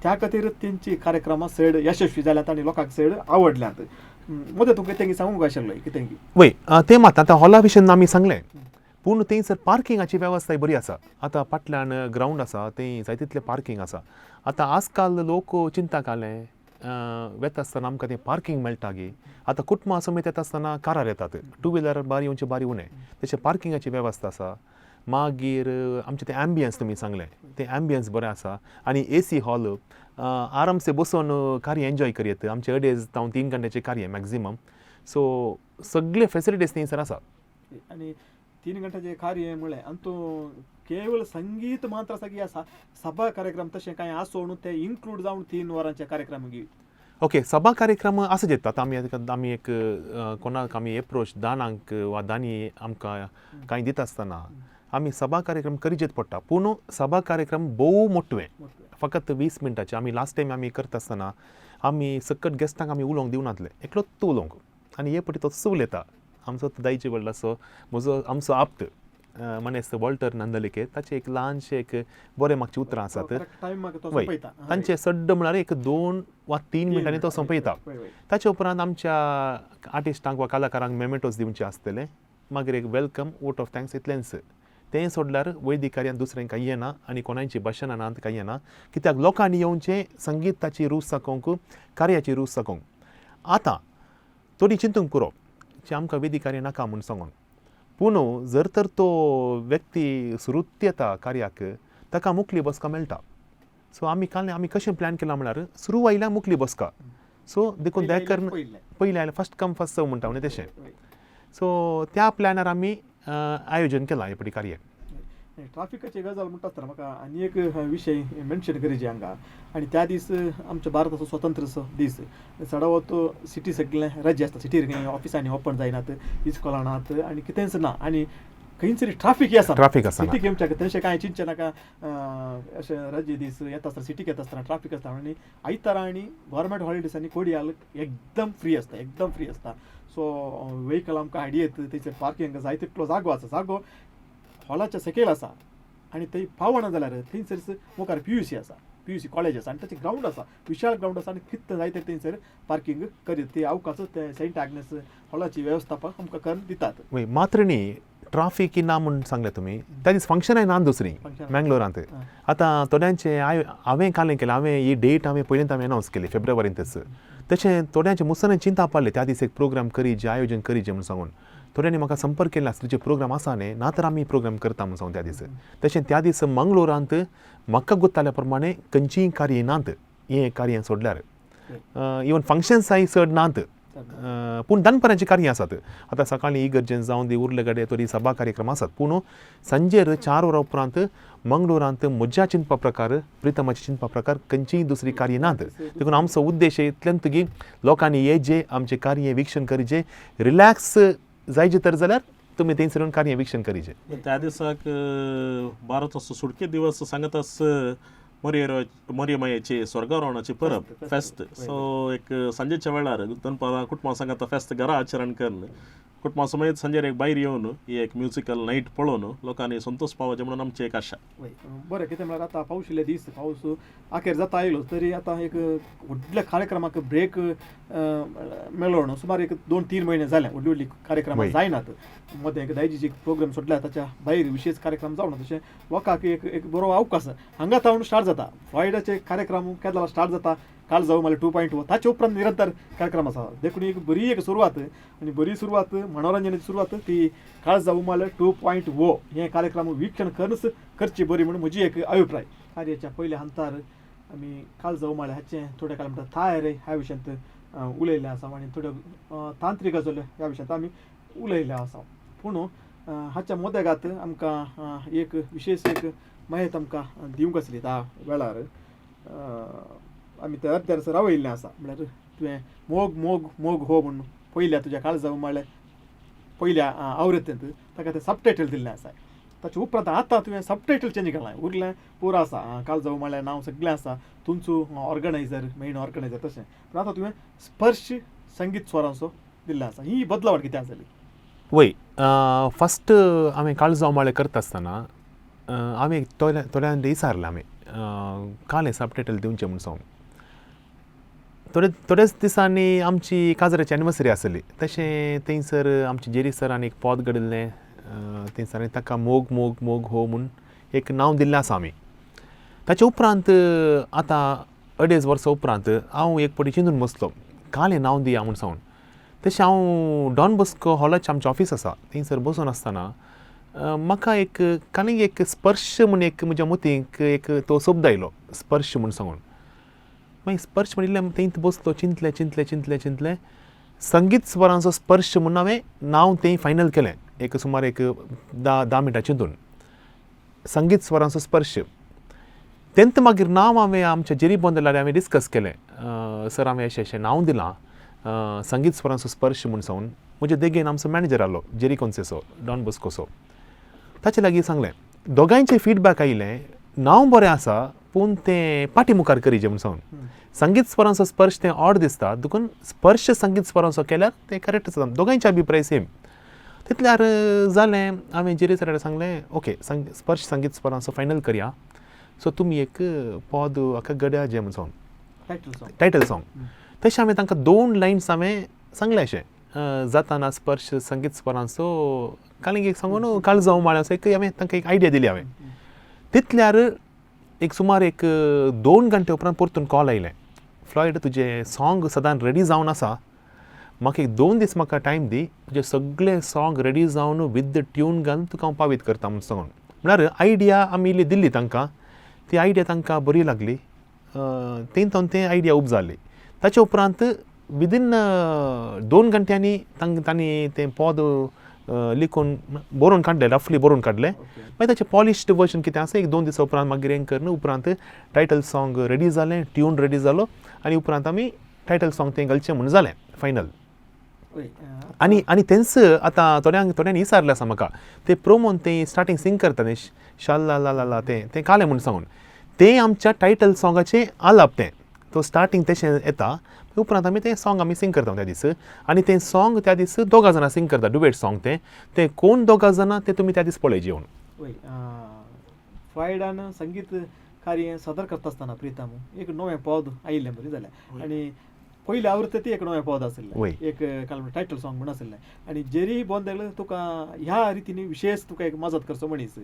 त्या खातीर तेंची कार्यक्रमां चड यशस्वी जाल्यात आनी लोकांक चड आवडल्यात. मदें तुका तेंगी सांगूंक आशिल्लो कितें? वय तें मात आतां हॉला विशयान आमी सांगलें, पूण थंयसर पार्किंगाची वेवस्थाय बरी आसा. आतां फाटल्यान ग्रावंड आसा, थंय जाय तितलें पार्किंग आसा. आतां आजकाल लोक चिंता घालें वेता आसतना आमकां तें पार्किंग मेळटा गी. आतां कुटुंबा समेत येता आसतना कारार येतात, टू व्हिलर बारी येवचे बारी उणें, तशें पार्किंगाची वेवस्था आसा. मागीर आमचें तें एम्बियन्स तुमी सांगलें तें एम्बियन्स बरें आसा आनी ए सी हॉल आरामसे बसून कार्य एन्जॉय करयत. आमचें 2.5 जावं 3 घंट्याचें कार्य मॅक्झिमम, सो सगळे फेसिलिटीज थंयसर आसा. आनी 3 घंट्याचें कार्य म्हळें आनी तूं केवळ संगीत मात्र आसा की सभा कार्यक्रम तशें कांय आसोवन ते इन्क्लूड जावन 3 वरांचे कार्यक्रम गी? ओके, सभा कार्यक्रम आसा जेता. आतां आमी एक कोणाक आमी एप्रोच दानांक वा दानी आमकां कांय दिता आसतना आमी सभा कार्यक्रम करीचेच पडटा. पूण सभा कार्यक्रम भोव मोटवें, फकत 20 मिनटाचें. आमी लास्ट टायम आमी करता आसतना आमी सकट गेस्टांक आमी उलोवंक दिवनातले, एकलोच उलोवंक, आनी हे पटी तोच उलयता आमचो दायजी व्हडलो असो म्हजो आमचो आप्त मानेस्त वॉल्टर नंदलिके, ताचे एक ल्हानशें एक बरें मागचीं उतरां आसात. वय तांचे सड्ड म्हळ्यार एक 2 वा 3 मिनटांनी तो सोंपयता. ताचे उपरांत आमच्या आर्टिस्टांक वा कलाकारांक मेमेंटोज दिवचे आसतले, मागीर एक welcome, vote of thanks, इतलेंच. तें सोडल्यार वैदीक कार्यान दुसरें कांय येना आनी कोणायची भाशणां नात, कांय येना, कित्याक लोकांनी येवचें संगीताची रूच दाखोवंक, कार्याची रूच दाखोवंक. आतां थोडी चिंतूंक पुरो की आमकां वेदीक कार्य नाका म्हूण सांगून, पूण जर तर तो व्यक्ती सुरूत येता कार्याक ताका मुखली बसका मेळटा. सो आमी काल आमी कशें प्लॅन केलां म्हळ्यार सुरू आयल्या मुखली बसका, सो देखून दया करून पयलें आयलें फर्स्ट कम फर्स्ट सर्व म्हणटा न्ही तशें. सो त्या प्लॅनार आमी आयोजन केलां हें पटी कार्य. ट्राफिकाची गजाल म्हणटा आसतना म्हाका आनी एक विशय मेन्शन करीजे हांगा. आनी त्या दीस आमच्या भारताचो स्वतंत्र दीस, चडावत सिटी सगळें रजे आसता, सिटीर खंय ऑफिसांनी ओपन जायनात, इस्कोलां नात आनी कितेंच ना आनी खंयच तरी ट्राफीक आसा, ट्राफीक आसा सिटीक येवच्याक तशें कांय चिंतचें नाका. अशें रजे दीस येता आसतना सिटीक येता आसतना ट्राफीक आसता आनी आयतारा आनी गव्हर्मेंट हॉलिडेजांनी कोडियाल एकदम फ्री आसता, एकदम फ्री आसता. सो व्हेकल आमकां हाडयेत, थंयसर पार्किंग जाय तितलो जागो आसा, जागो हॉलाच्या सकयल आसा आनी थंय पावना जाल्यार थंयसर मुखार PUC आसा, PUC college आसा आनी ताचें ग्रावंड आसा, विशाल ग्रावंड आसा आनी कितें जाय ते थंयसर पार्किंग करीत ती अवकाश ते सेंट आग्नेस हॉलाची वेवस्थापक आमकां करून दितात. वय मात्र न्ही ट्राफीक ना म्हूण सांगलें तुमी, त्या दीस फंक्शनाय ना दुसरी मँगलोरांत. आतां थोड्यांचे हांवें कालें केलें, हांवें ही डेट हांवें पयलींच हांवें अनावन्स केली फेब्रुवारींतच. तशें थोड्यांचे मुसनान चिंता पडली त्या दीस एक प्रोग्राम करीजे, आयोजन करीजे म्हूण सांगून थोड्यांनी म्हाका संपर्क केला तुजे प्रोग्राम आसा न्ही, ना तर आमी प्रोग्राम करता म्हूण सांगून त्या दीस. तशें त्या दीस मंगलोरांत म्हाका गुत्ताल्या प्रमाणे खंयचीय कार्य नात, हें कार्य सोडल्यार इवन फंक्शन्साय चड नात. पूण दनपारांची कार्यां आसात. आतां सकाळीं इगर्जेन जावन दी उरले कडेन तरी सभा कार्यक्रम आसात, पूण सांजेर 4 वरां उपरांत मंगळुरांत म्हज्या चिंतपा प्रकार, प्रितमाच्या चिंतपा प्रकार खंयचीय दुसरी कार्य नात. देखून आमचो उद्देश इतल्यान की लोकांनी येजे, आमचें कार्य वीक्षण करीचे, रिलॅक्स जायचे तर जाल्यार तुमी थंयसर येवन कार्य वीक्षण करीचे. त्या दिसाक भारताचो सुटके दिवस सांगताच मरियमायेची स्वर्गारोहणाची परब फेस्त. सो एक सांजेच्या वेळार दनपारां कुटुंबा सांगाता फेस्त घरा आचरण करून कुटुंबा समेत सांजेर एक भायर येवन ही एक म्युजिकल नायट पळोवन लोकांनी संतोष पावचे म्हणून आमची एक आशा. बरें, कितें म्हळ्यार आतां पावस इल्ले दीस पावस अखेर जाता आयलो तरी आतां एक व्हडल्या कार्यक्रमाक ब्रेक मेळ्ळो न्हू, सुमार एक 2-3 म्हयने जाले व्हडली व्हडली कार्यक्रमां जायनात. मदें एक दायजीची प्रोग्राम सोडल्या ताच्या भायर विशेश कार्यक्रम जावना, तशें लोकांक एक एक बरो अवकाश हांगा थावन स्टार्ट जाता. फ्लॉयडाचे कार्यक्रम केदला स्टार्ट जाता काल जावं मागीर 2.0 ताचे उपरांत निरंतर कार्यक्रम आसा. देखून एक बरी एक सुरवात आनी बरी सुरवात मनोरंजनाची सुरवात ती काळ जावं मागीर 2.0 हे कार्यक्रम वीक्षण करूनच करची बरी म्हणून म्हजी एक अभिप्राय. कार्याच्या पयल्या हंतार आमी काळ जावं मागीर हाचें थोड्या काळ म्हणटा थायर ह्या विशयांत उलयल्लें आसा आनी थोड्यो तांत्रीक गजाली ह्या विशयांत आमी उलयल्लें आसा. पूण हाच्या मोदेगात आमकां एक विशेश एक माहिती आमकां दिवंक आसली त्या वेळार आमी ते अर्द्यार रावयल्लें आसा. म्हळ्यार तुवें मोग मोग मोग हो म्हणून पयल्या तुज्या काळ जावं म्हळ्यार पयल्या आवृत्तींत ताका तें सबटायटल दिल्लें आसा. ताचे उपरांत आतां तुवें सबटायटल चेंज केलां, उरलें पुरो आसा काळ जावं म्हळ्यार नांव सगळें आसा, तुमचो ऑर्गनायझर मेन ऑर्गनायझर तशें, पूण आतां तुवें स्पर्श संगीत स्वरांचो दिल्लें आसा. ही बदलावण कितें आसली? वय, फस्ट हांवें काळ जावं म्हळ्यार करता आसतना हांवें थोड्यांक विचारलें हांवें कालें सबटायटल दिवचें म्हूण सांगून. थोड्याच दिसांनी आमची काजराची एनिवर्सरी आसली, तशें थंयसर आमचे जेरी सरान एक पद घडिल्लें थंयसर ताका मोग मोग मोग हो म्हूण एक नांव दिल्लें आसा आमी. ताचे उपरांत आतां 2.5 वर्सां उपरांत हांव एक फावटी चिंतून बसलो कालें नांव दिया म्हूण सांगून. तशें हांव डॉन बॉस्को हॉलाचें आमचें ऑफीस आसा थंयसर बसून आसतना म्हाका एक कालींग एक स्पर्श म्हूण एक म्हज्या मतींक एक तो शब्द आयलो, स्पर्श म्हूण सांगून. मागीर स्पर्श म्हणिल्लें थंय बसलो, चिंतलें चिंतलें चिंतलें चिंतलें, संगीत स्वरांचो स्पर्श म्हूण हांवें नांव तें फायनल केलें एक सुमार एक 10 मिनटां चिंतून, संगीत स्वरांचो स्पर्श. तेंत मागीर नांव हांवें आमच्या जेरी बोंदेलार हांवें डिस्कस केलें, सर हांवें अशें अशें नांव दिलां संगीत स्वरांचो स्पर्श म्हूण सांगून. म्हजे देगेन आमचो मॅनेजर आसलो जेरी कोन्सेसो डॉन बॉस्कोसो, ताचे लागीं सांगलें. दोगांयचें फिडबॅक आयलें नांव बरें आसा पूण तें पाटी मुखार करीचें म्हूण सांगून. संगीत स्वरांचो स्पर्श तें ऑड दिसता, देखून स्पर्श संगीत स्वरांचो केल्यार तें करेक्ट आसा, दोगांयचे अभिप्राय सेम. तितल्यार जालें हांवें जेरी सराक सांगलें ओके स्पर्श संगीत स्वरांचो फायनल करया, सो तुमी एक पद हाका गड्या जें म्हूण सांगून टायटल सॉंग. तशें हांवें तांकां 2 लायन्स हांवें सांगलें अशें जाताना स्पर्श संगीत स्वरांचो कालींग एक सांगून काळ जावं माळ्याचो एक हांवें तांकां एक आयडिया दिली हांवें. तितल्यार एक सुमार एक 2 घंटे उपरांत परतून कॉल आयलें, फ्लॉयड तुजें सॉंग सदां रेडी जावन आसा, म्हाका एक 2 दीस म्हाका टायम दी, तुजें सगळें सॉंग रेडी जावन विथ ट्यून घालून तुका हांव पावीत करता म्हूण सांगून. म्हळ्यार आयडिया आमी इल्ली दिल्ली तांकां, ती आयडिया तांकां बरी लागली, तें तावन तें आयडिया उब जाली. ताचे उपरांत विदीन 2 घंट्यांनी तांणी तें पद लिखून बरोवन काडलें, रफली बरोवन काडलें. मागीर ताचें पॉलिश्ड वर्जन कितें आसा एक 2 दिसां उपरांत मागीर हें करून उपरांत टायटल सॉंग रेडी जालें, ट्यून रेडी जालो आनी उपरांत आमी टायटल सॉंग तें घालचें म्हूण जालें फायनल. आनी आनी तेंच आतां थोड्यांक थोड्यांनी विचारलें आसा म्हाका ते प्रोमोन तें स्टार्टींग सिंग करता न्ही शाल्ला ला ला ला तें तें कालें म्हूण सांगून, तें आमच्या टायटल सॉंगाचें आलाप तें तो स्टार्टींग तशें येता, उपरांत आमी तें सॉंग आमी सिंग करता त्या दीस. आनी तें सॉंग त्या दीस 2 जाणां सिंग करता, डुएट सॉंग तें, तें कोण 2 जाणां तें तुमी त्या दीस पळयचे येवन. वय, फ्लॉयडान संगीत कार्य सादर करता आसतना प्रितम एक नवें पद आयिल्लें बरें जालें, आनी पयले आवृत्ती एक नवें पद आशिल्लें, एक टायटल सॉंग म्हूण आशिल्लें. आनी जेरी बोंदेल तुका ह्या रितीन विशेश तुका एक मजत करचो मनीस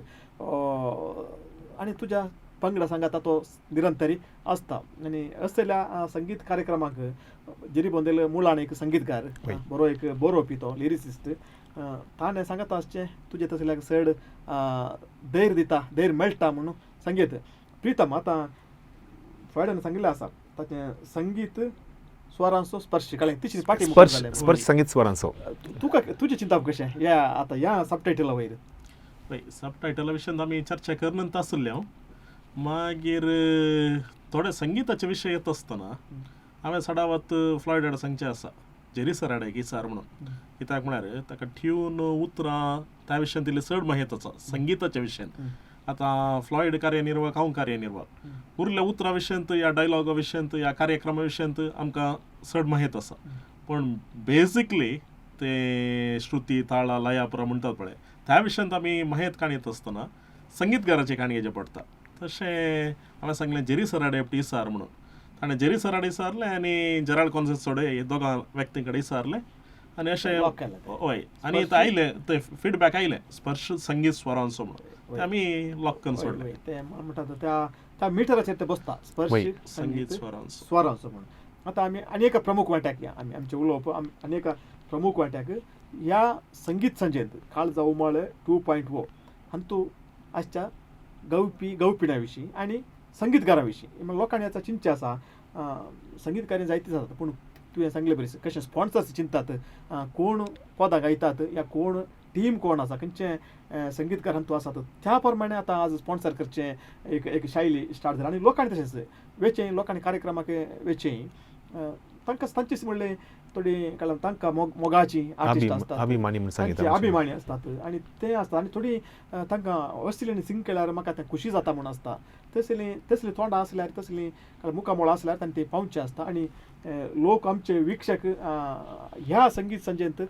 आनी तुज्या पंगडा सांगाता तो निरंतरी आसता. आनी असल्या संगीत कार्यक्रमाक जेरी बोंदेल मुळान एक संगीतकार, बरो एक बरोवपी, तो लिरिसिस्ट, ताणें सांगता आसचें तुजें तसल्याक चड धैर्य दिता, धैर्य मेळटा म्हणून संगीत. प्रितम आतां फ्लॉयडान सांगिल्लें आसा ताचें संगीत स्वरांचो स्पर्श कळ्ळें तिसरी पाटी स्पर्श स्पर्श संगीत स्वरांचो. तुका तुजें चिंतप कशें ह्या आतां ह्या सबटायटला वयर? पळय सबटायटला विशयांत आमी चर्चा करनंत आसले हांव. मागीर थोडे संगिताचे विशय येत आसतना हांवें सडावत फ्लॉयड सांगचें आसा जेरी सराडे इसार म्हणून, कित्याक म्हळ्यार ताका ट्यून उतरां त्या विशयांत इल्ली चड माहित आसा संगिताच्या विशयांत. आतां फ्लॉयड कार्यनिर्वाहक हांव कार्यनिर्वाहक, उरल्या उतरां विशयांत ह्या डायलॉगा विशयांत ह्या कार्यक्रमा विशयांत आमकां चड माहित आसा, पण बेजिकली ते श्रुती ताळा लयापुरा म्हणटात पळय त्या विशयांत आमी माहित काणयत आसतना संगीतकाराची काणी घेवचें पडटा. तशें हांवें सांगलें जेरी सराडे इसार म्हणून, ताणें जेरी सराडे इसारलें आनी जेराल्ड कॉन्सेसोडे हे दोगां व्यक्तीं कडेन इसारलें आनी अशें हय आनी ते आयलें ते फिडबॅक आयलें स्पर्श संगीत स्वरांचो म्हणून आमी लॉक करून सोडलें. ते म्हणटात त्या त्या मिटराचेर ते बसता स्पर्श संगीत स्वरांचो स्वरांचो म्हणून. आतां आमी आनी एका प्रमुख वांट्याक या आमी आमचें उलोवप आनी एका प्रमुख वांट्याक ह्या संगीत संजेंत काळजा उमाळे 2.0 हातूंत आजच्या गावपी गावपिण्या विशीं आनी संगीतकारां विशीं लोकांनी आतां चिंतचें आसा. संगीतकार जायते आसात पूण तुवें सांगलें बरें कशें स्पॉन्सर्स चिंतात कोण पदां गायतात या कोण टीम कोण आसा खंयचे संगीतकार तूं आसात त्या प्रमाणे आतां आज स्पॉन्सर करचें एक एक शैली स्टार्ट जाली आनी लोकांनी तशेंच वेचें लोकांनी कार्यक्रमाक वेचें तांकां तांचीच म्हणलें थोडी कारण तांकां मोगाची आर्टिस्ट आसतात अभिमानी आसतात आनी ते आसता आनी थोडी तांकां असली सिंग केल्यार म्हाका तें खुशी जाता म्हूण आसता तसली तसली तोंडां आसल्यार तसली मुखामोळ आसल्यार तांणी ते पावचें आसता आनी लोक आमचे वीक्षक ह्या संगीत संजेंत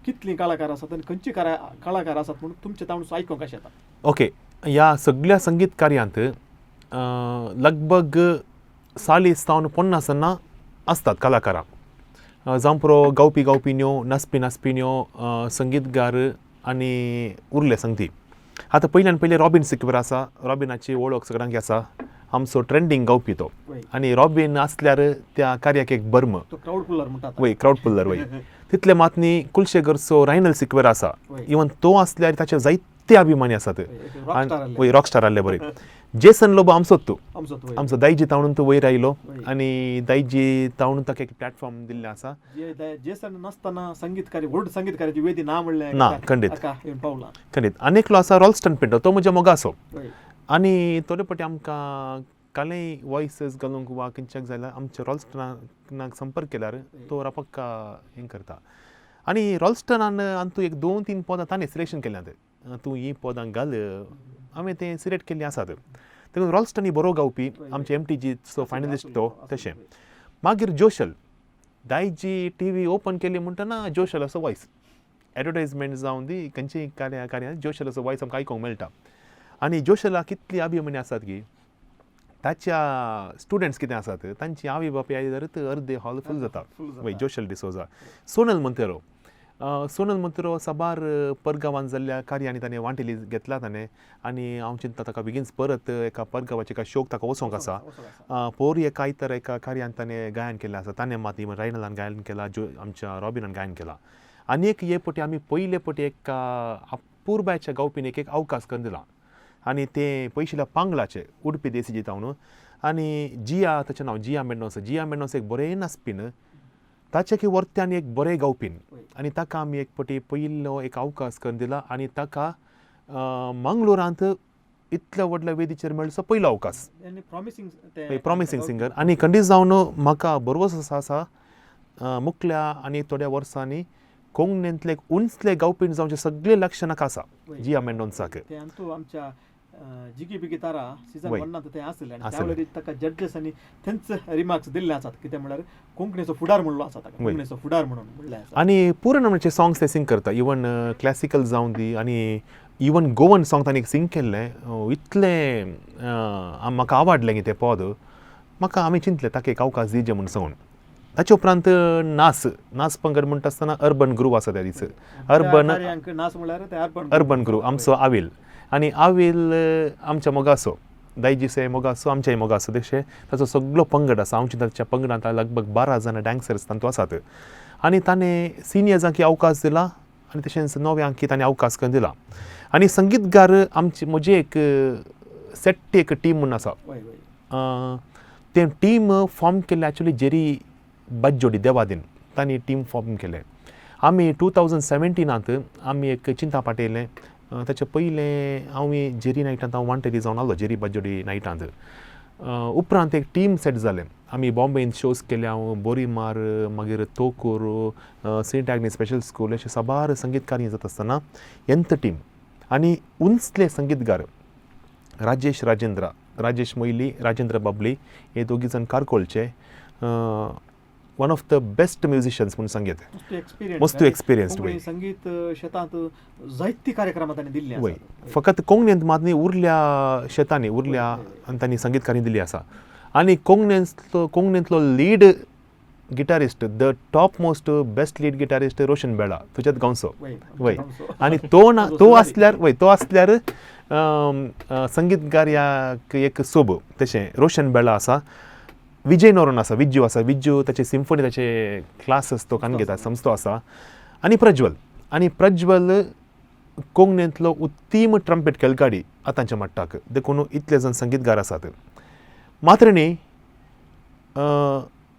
कितलीं कलाकार आसात आनी खंयची कलाकार आसात म्हणून तुमचे ताणून आयकूंक कशें येता? ओके, ह्या सगळ्या संगीत कार्यांत लगभग 40 जावन 50 जाणां आसतात कलाकारां, जावं पुरो गावपी गावपिन्यो, नाचपी नाचपिन्यो, संगीतकार आनी उरले संगती. आतां पयल्यान पयलीं रॉबीन सिक्वेर आसा, रॉबिनाची वळख सगळ्यांक आसा, आमचो ट्रेंडींग गावपी तो आनी रॉबीन आसल्यार त्या कार्याक एक बर्म, क्रावड पुलर म्हणटात, वय क्रावड पुलर वय. तितले मात न्ही कुलशेगरचो रायनल सिक्वेर आसा, इवन तो आसल्यार ताचे जायते अभिमानी आसात, वय रॉक स्टार आहले बरे. जेसन लोबो आमचोच तूं, आमचो दायजी ताणून तूं वयर आयलो आनी दायजी ताणून ताका एक प्लॅटफॉर्म दिल्लें आसा. जेसन नासतना संगीतकारी व्हड संगीतकाराची वेदी ना म्हणलें ना, खंडीत खंडीत. आनी एकलो आसा रॉल्स्टन पिंटो, तो म्हज्या मोगाचो आनी थोडे पटी आमकां कालेय वॉयसीस घालूंक वा खंयच्याक जाल्यार आमच्या रॉल्स्टनाक संपर्क केल्यार तो रपक्का हें करता. आनी रॉल्स्टनान आनी तूं एक 2-3 पदां ताणें सिलेक्शन केल्यांत, तूं हीं पदां घाल, हांवें तें सिलेक्ट केल्लीं आसात. देखून रॉल्स्टन ही बरो गावपी, आमचे MTGचो फायनलिस्ट तो. तशें मागीर जोशल, दायजी TV open केली म्हणटना जोशलाचो वॉयस, एडवर्टायजमेंट जावन दी खंयचीय कार्या जोशलाचो वॉयस आमकां आयकूंक मेळटा. आनी जोशलाक कितली अभिमानी आसात की ताच्या स्टुडंट्स कितें आसात तांची आवय बापूय आयल्यार अर्दे हॉल फूल जाता. वय जोशल डिसोजा. सोनल मोंतेरो, सोनल मोंतेरो साबार परगांवान जाल्ल्या कार्यांनी ताणें वांटेली घेतला ताणें आनी हांव चिंता ताका बेगीनच परत एका परगांवाच्या एका शोक ताका वचोंक आसा. पोर एका आयतार एका कार्यान ताणें गायन केल्लें आसा, ताणें मात इवन रायनलान गायन केलां, जो आमच्या रॉबिनान गायन केलां. आनी एक हे पटी आमी पयले पटी एका अपुरबायच्या गावपीन एक एक अवकाश करून दिला आनी ते पयशिल्या पांगलाचे उडपी देसी जितावन आनी जिया, ताचें नांव जिया मेंडोन्सा, जिया मेंडोन्सा एक बरें नाचपीन, ताचे की वर्त्यान एक बरें गावपीन आनी ताका आमी एक पटी पयिल्लो एक अवकाश करून दिला आनी ताका मंगळुरांत इतल्या व्हडल्या वेदीचेर मेळचो पयलो अवकाश, प्रॉमिसींग सिंगर. आनी खंडीत जावन म्हाका भरवंसो आसा मुखल्या आनी थोड्या वर्सांनी कोंकणींतले उंचले गावपीण जावचे सगळे लक्ष नाका आसा जिया मेंडोन्साक. आमच्या जिगी बिगी तारा सीजन 1 ते आसले आनी त्या ताका जजेस आनी थंयच रिमार्क्स दिल्ले आसात कितें म्हणल्यार कोंकणीचो फुडार म्हणलो आसा ताका, कोंकणीचो फुडार म्हणून म्हणलें आसा. आनी पूर्ण म्हणजे सॉंग्स ते सिंग करता, इवन क्लासिकल जावन दी आनी इवन गोवन सॉंग तांणी सिंग केल्लें, इतलें म्हाका आवडलें की तें पद, म्हाका आमी चिंतलें ताका एक अवकाश दिवचें म्हूण सांगून. ताचे उपरांत नास, नास पंगड म्हणटा आसतना अर्बन ग्रूव आसा त्या दीस, अर्बन अर्बन ग्रूव आमचो आविल आनी आविल आमच्या मोगाचो, दायजीसे मोगाचो, आमच्याय मोगाचो, तशें ताचो सगळो पंगड आसा. आमच्या ताच्या पंगडांत लगभग 12 जाणां डान्सर्स तांतू आसात आनी ताणें सिनियर्सांक अवकाश दिला आनी तशेंच नव्यांक ताणें अवकाश करून दिला. आनी संगीतकार आमची म्हजी एक सेट एक टीम म्हूण आसा, तें टीम फॉर्म केल्लें एक्चुली जेरी बाज्जोडी देवादीन तांणी टीम फॉर्म केलें. आमी 2017 आमी एक चिंता पाटयलें. ताचे पयलें हांव जेरी नायटांत हांव वांटेरी जावन आसलो जेरी बाज्जोडी नायटांत. उपरांत एक टीम सेट जालें. आमी बॉम्बेन शोज केले हांव बोरीमार, मागीर तोकूर, सेंट आग्नेस स्पेशल स्कूल अशे साबार संगीत कार्य जाता आसतना एंत टीम आनी उंचले संगीतगार राजेश राजेंद्र, राजेश मोयली, राजेंद्र बाबली हे दोगी जाण कारकोळचे one of the best musicians म्हूण सांगयत. मस्त एक्सपिरियन्स्ड. वय संगीत शेतांत जायती कार्यक्रमां तांणी दिल्ली वय, फकत कोंकणींत मात न्ही, उरल्या शेतांनी उरल्या आनी तांणी संगीत कार्य दिल्ली आसा. आनी कोंकणींतलो lead guitarist, the top most best lead guitarist Roshan Bela, तुज्याच गांवचो. वय, आनी तो ना तो आसल्यार वय तो आसल्यार संगीतगार्याक एक सोब. तशें रोशन बेळा आसा, विजय नोरोन आसा, विज्जू आसा, विज्जू ताचे सिम्फनी ताचे क्लासीस तो कान घेता, संस्थो आसा. आनी प्रज्वल, आनी प्रज्वल कोंकणींतलो उत्तीम ट्रम्पेट खेळगाडी आतांच्या मट्टाक. देखून इतले जाण संगीतगार आसात. मात्र न्ही,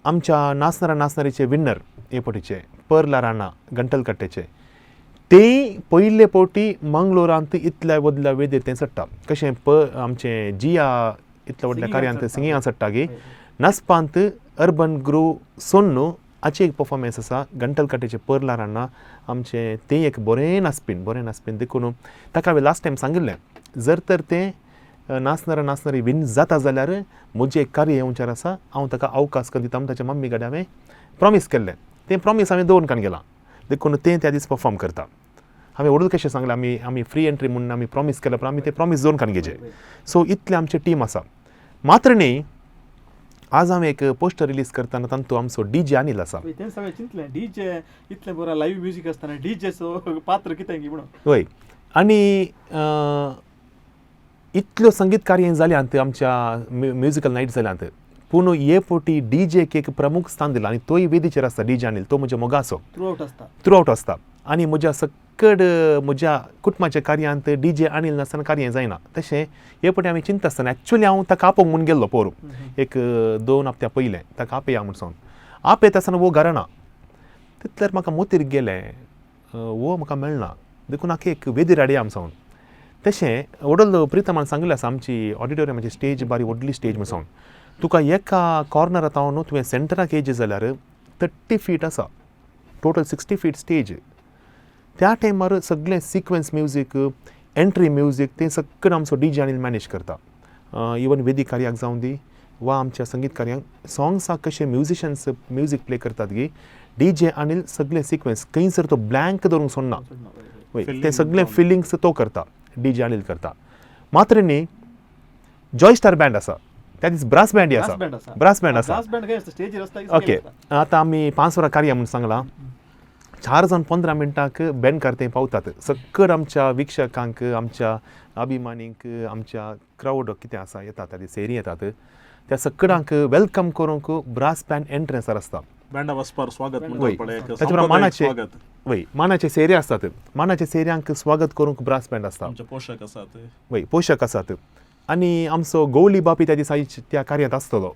आमच्या नाचणारा नाचणारीचे विन्नर हे पटीचे पर्ला राणा गंटलकट्टेचे ते पयले पवटी मंगलोरांत इतल्या व्हडल्या वेदीर तें चडटा. कशें आमचें जिया इतल्या व्हडल्या कार्यांत सिंगिंगां चडटा गी, नाचपांत अर्बन ग्रू सोन्नू हाची एक परफॉर्मन्स आसा गंटलकट्टेचे पर्ला राणा आमचें, तें एक बरें नाचपीन, बरें नाचपीन. देखून ताका हांवें लास्ट टायम सांगिल्लें, जर तर तें नाचणारा नाचणारी विन जाता जाल्यार म्हजें एक कार्य येवच्यार आसा, हांव ताका अवकाश करून दिता म्हूण ताच्या मम्मी कडेन हांवें प्रॉमीस केल्लें. तें प्रॉमीस हांवें दवरून कान गेलां. देखून तें त्या दीस परफॉर्म करता. हांवें व्हडूल कशें सांगलें, आमी आमी फ्री एंट्री म्हूण आमी प्रॉमीस केलें, पूण आमी तें प्रॉमीस दवरून कान घेचे. सो इतलें आमचें टीम आसा. मात्र न्ही, आज हांवें एक पोस्टर रिलीज करतना तातूंत आमचो डी जे अनिल आसा. तें सगळें चिंतलें, डी जे इतलें बरो लायव्ह म्युजीक आसतना डी जेचो पात्र कितें म्हणून. वय, आनी इतल्यो संगीत कार्य जाल्यांत आमच्या म्युजिकल नायट जाल्यांत, पूण हे फावटी डी जेक एक प्रमुख स्थान दिलां. आनी तोय वेदीचेर आसता डी जे अनिल, तो म्हज्या मोगाचो थ्रू आउट आसता, थ्रू आवट आसता. आनी म्हज्या सक्कड म्हज्या कुटुंबाच्या कार्यांत डी जे अनिल नासतना कार्य जायना. तशें हे फावटी आमी चिंता आसतना एक्चुअली हांव ताका आपोवंक म्हूण गेल्लो पोरूं एक 2 हप्त्या पयलें, ताका आपया म्हूण सांगून आपयता आसतना वो घराना तितल्यार म्हाका मोतीर गेलें, वो म्हाका मेळना, देखून हाका एक वेदीर हाडया आम सांगून. तशें व्हडलो प्रितमान सांगिल्लें आसा, आमची ऑडिटोरियमाची स्टेज बारी व्हडली स्टेज म्हूण सांगून, तुका एका कॉर्नरात हांव न्हू तुवें सेंटराक येयचे जाल्यार 30 फीट आसा, टोटल 60 फीट स्टेज. त्या टायमार सगळें सिक्वन्स म्युजीक, एंट्री म्युजीक तें सगळें आमचो डी जे अनिल मॅनेज करता. इवन वेदीक कार्याक जावं दी वा आमच्या संगीत कार्यांक सॉंग्साक कशे म्युजिशन्स म्युजीक प्ले करतात गी, डी जे अनिल सगळें सिक्वन्स खंयसर तो ब्लँक दवरूंक सोडना. वय, तें सगळें फिलिंग्स तो करता, डी जे अनिल करता. मात्र न्ही, जॉय स्टार बँड आसा, त्या दीस ब्रास बँड आसा, ब्रास बँड आसा. ओके, आतां आमी 5 वरां कार्य म्हूण सांगलां, 4 जावन 15 मिनटांक बँड करते पावतात. सक्कड आमच्या वीक्षकांक, आमच्या अभिमानींक, आमच्या क्रावड कितें आसा येतात त्या दीस सेरी येतात, त्या सक्कडांक welcome करूंक ब्रास बँड एंट्रन्सार आसता. बँडा वचपार स्वागत वय, ताचे बरोबर मानाचे वय मानाचे सेरे आसतात, मानाचे सेऱ्यांक स्वागत करूंक ब्रास बँड आसता. पोशक आसात, वय पोशक आसात. आनी आमचो गौली बापी त्या दिसा त्या कार्यांत आसतलो,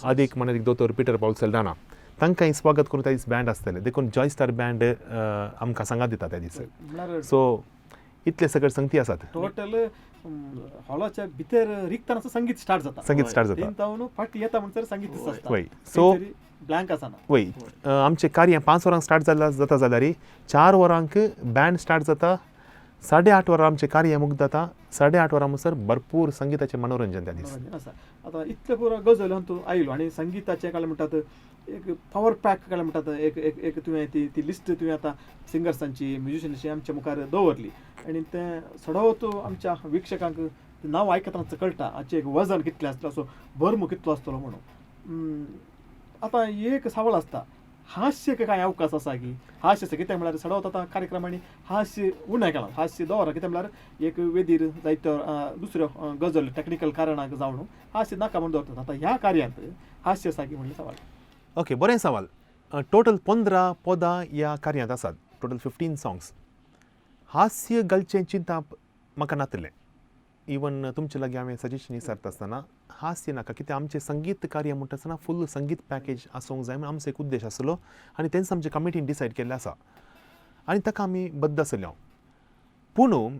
आदीक म्हणल्यार दोतोर पिटर पावल सल्दाना, तांकां स्वागत करून त्या दीस बँड आसतलें. देखून जॉय स्टार बँड आमकां सांगात दिता त्या दीस. सो इतले सगळे संगती आसात. टोटल हॉलाच्या भितर रिकताना संगीत स्टार्ट जाता, संगीत स्टार्ट जाता, फाटी येता म्हणसर संगीत आसता. वय, सो ब्लँक आसना. वय, आमचें कार्य 5 वरांक स्टार्ट जाता जाल्यार 4 वरांक बँड स्टार्ट जाता, 8:30 वरां आमचें कार्य मुक्त जाता, 8:30 वरां म्हणसर भरपूर संगीताचें मनोरंजन त्या दीस आसा. आतां इतलें पुरो गजल तूं आयलो आनी संगीताचें काय म्हणटात एक पावर पॅक काय म्हणटात एक एक एक तुवें ती ती लिस्ट तुवें आतां सिंगर्सांची म्युजिशन्सची आमच्या मुखार दवरली आनी तें सडवत आमच्या वीक्षकांक नांव आयकतना कळटा हाचें एक वजन कितलें आसतलें, असो भरमू कितलो आसतलो म्हणून. आतां एक सावळ आसता, हास्य कांय अवकाश आसा की हास्य आसा कितें म्हळ्यार सडवत आतां कार्यक्रमांनी हास्य उणें केलां, हास्य दवरला कितें म्हळ्यार एक वेदीर जायत्यो दुसऱ्यो गजल टॅक्निकल कारणाक जावन हास्य नाका म्हूण दवरतात. आतां ह्या कार्यांत हास्य आसा की म्हणलें सवाल. ओके, बरें सवाल. टोटल 15 पदां ह्या कार्यांत आसात, टोटल 15 सॉंग्स. हास्य घालचें चिंतप म्हाका नातलें, इवन तुमचे लागीं हांवें सजेशन विचारता आसतना हास्य नाका, कित्याक आमचें संगीत कार्य म्हणटा आसतना फूल संगीत पॅकेज आसूंक जाय म्हूण आमचो एक उद्देश आसलो आनी तेंच आमचे कमिटीन डिसायड केल्लें आसा आनी ताका आमी बद्द आसले हांव. पूण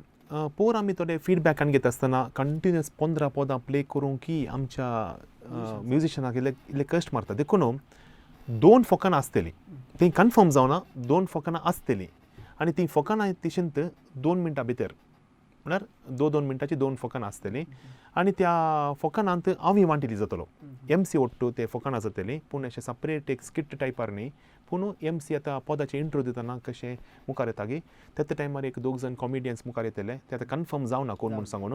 पोर आमी थोडे फिडबॅकान घेता आसतना कंटिन्युअस 15 पदां प्ले करूंक की आमच्या म्युजिशनाक इल्ले इल्ले कश्ट मारता, देखून 2 फोकाणां आसतलीं, तीं कन्फर्म जावना, 2 फोकाणां आसतलीं आनी तीं फोकाणां तिशेंत 2 मिनटां भितर, म्हळ्यार 2-2 मिनटांची 2 फोकाणां आसतलीं आनी त्या फोकाणांत हांव वांटिली जातलो. एम सी ओट्टू ते फोकाणां जातलीं, पूण अशें सपरेट एक स्किट टायपार न्ही, पूण एम सी आतां पदाचें इंट्रो दितना कशें मुखार येता गी त्या टायमार एक 2 जाण कॉमेडियन्स मुखार येतले, ते आतां कन्फर्म जावना कोण म्हूण सांगून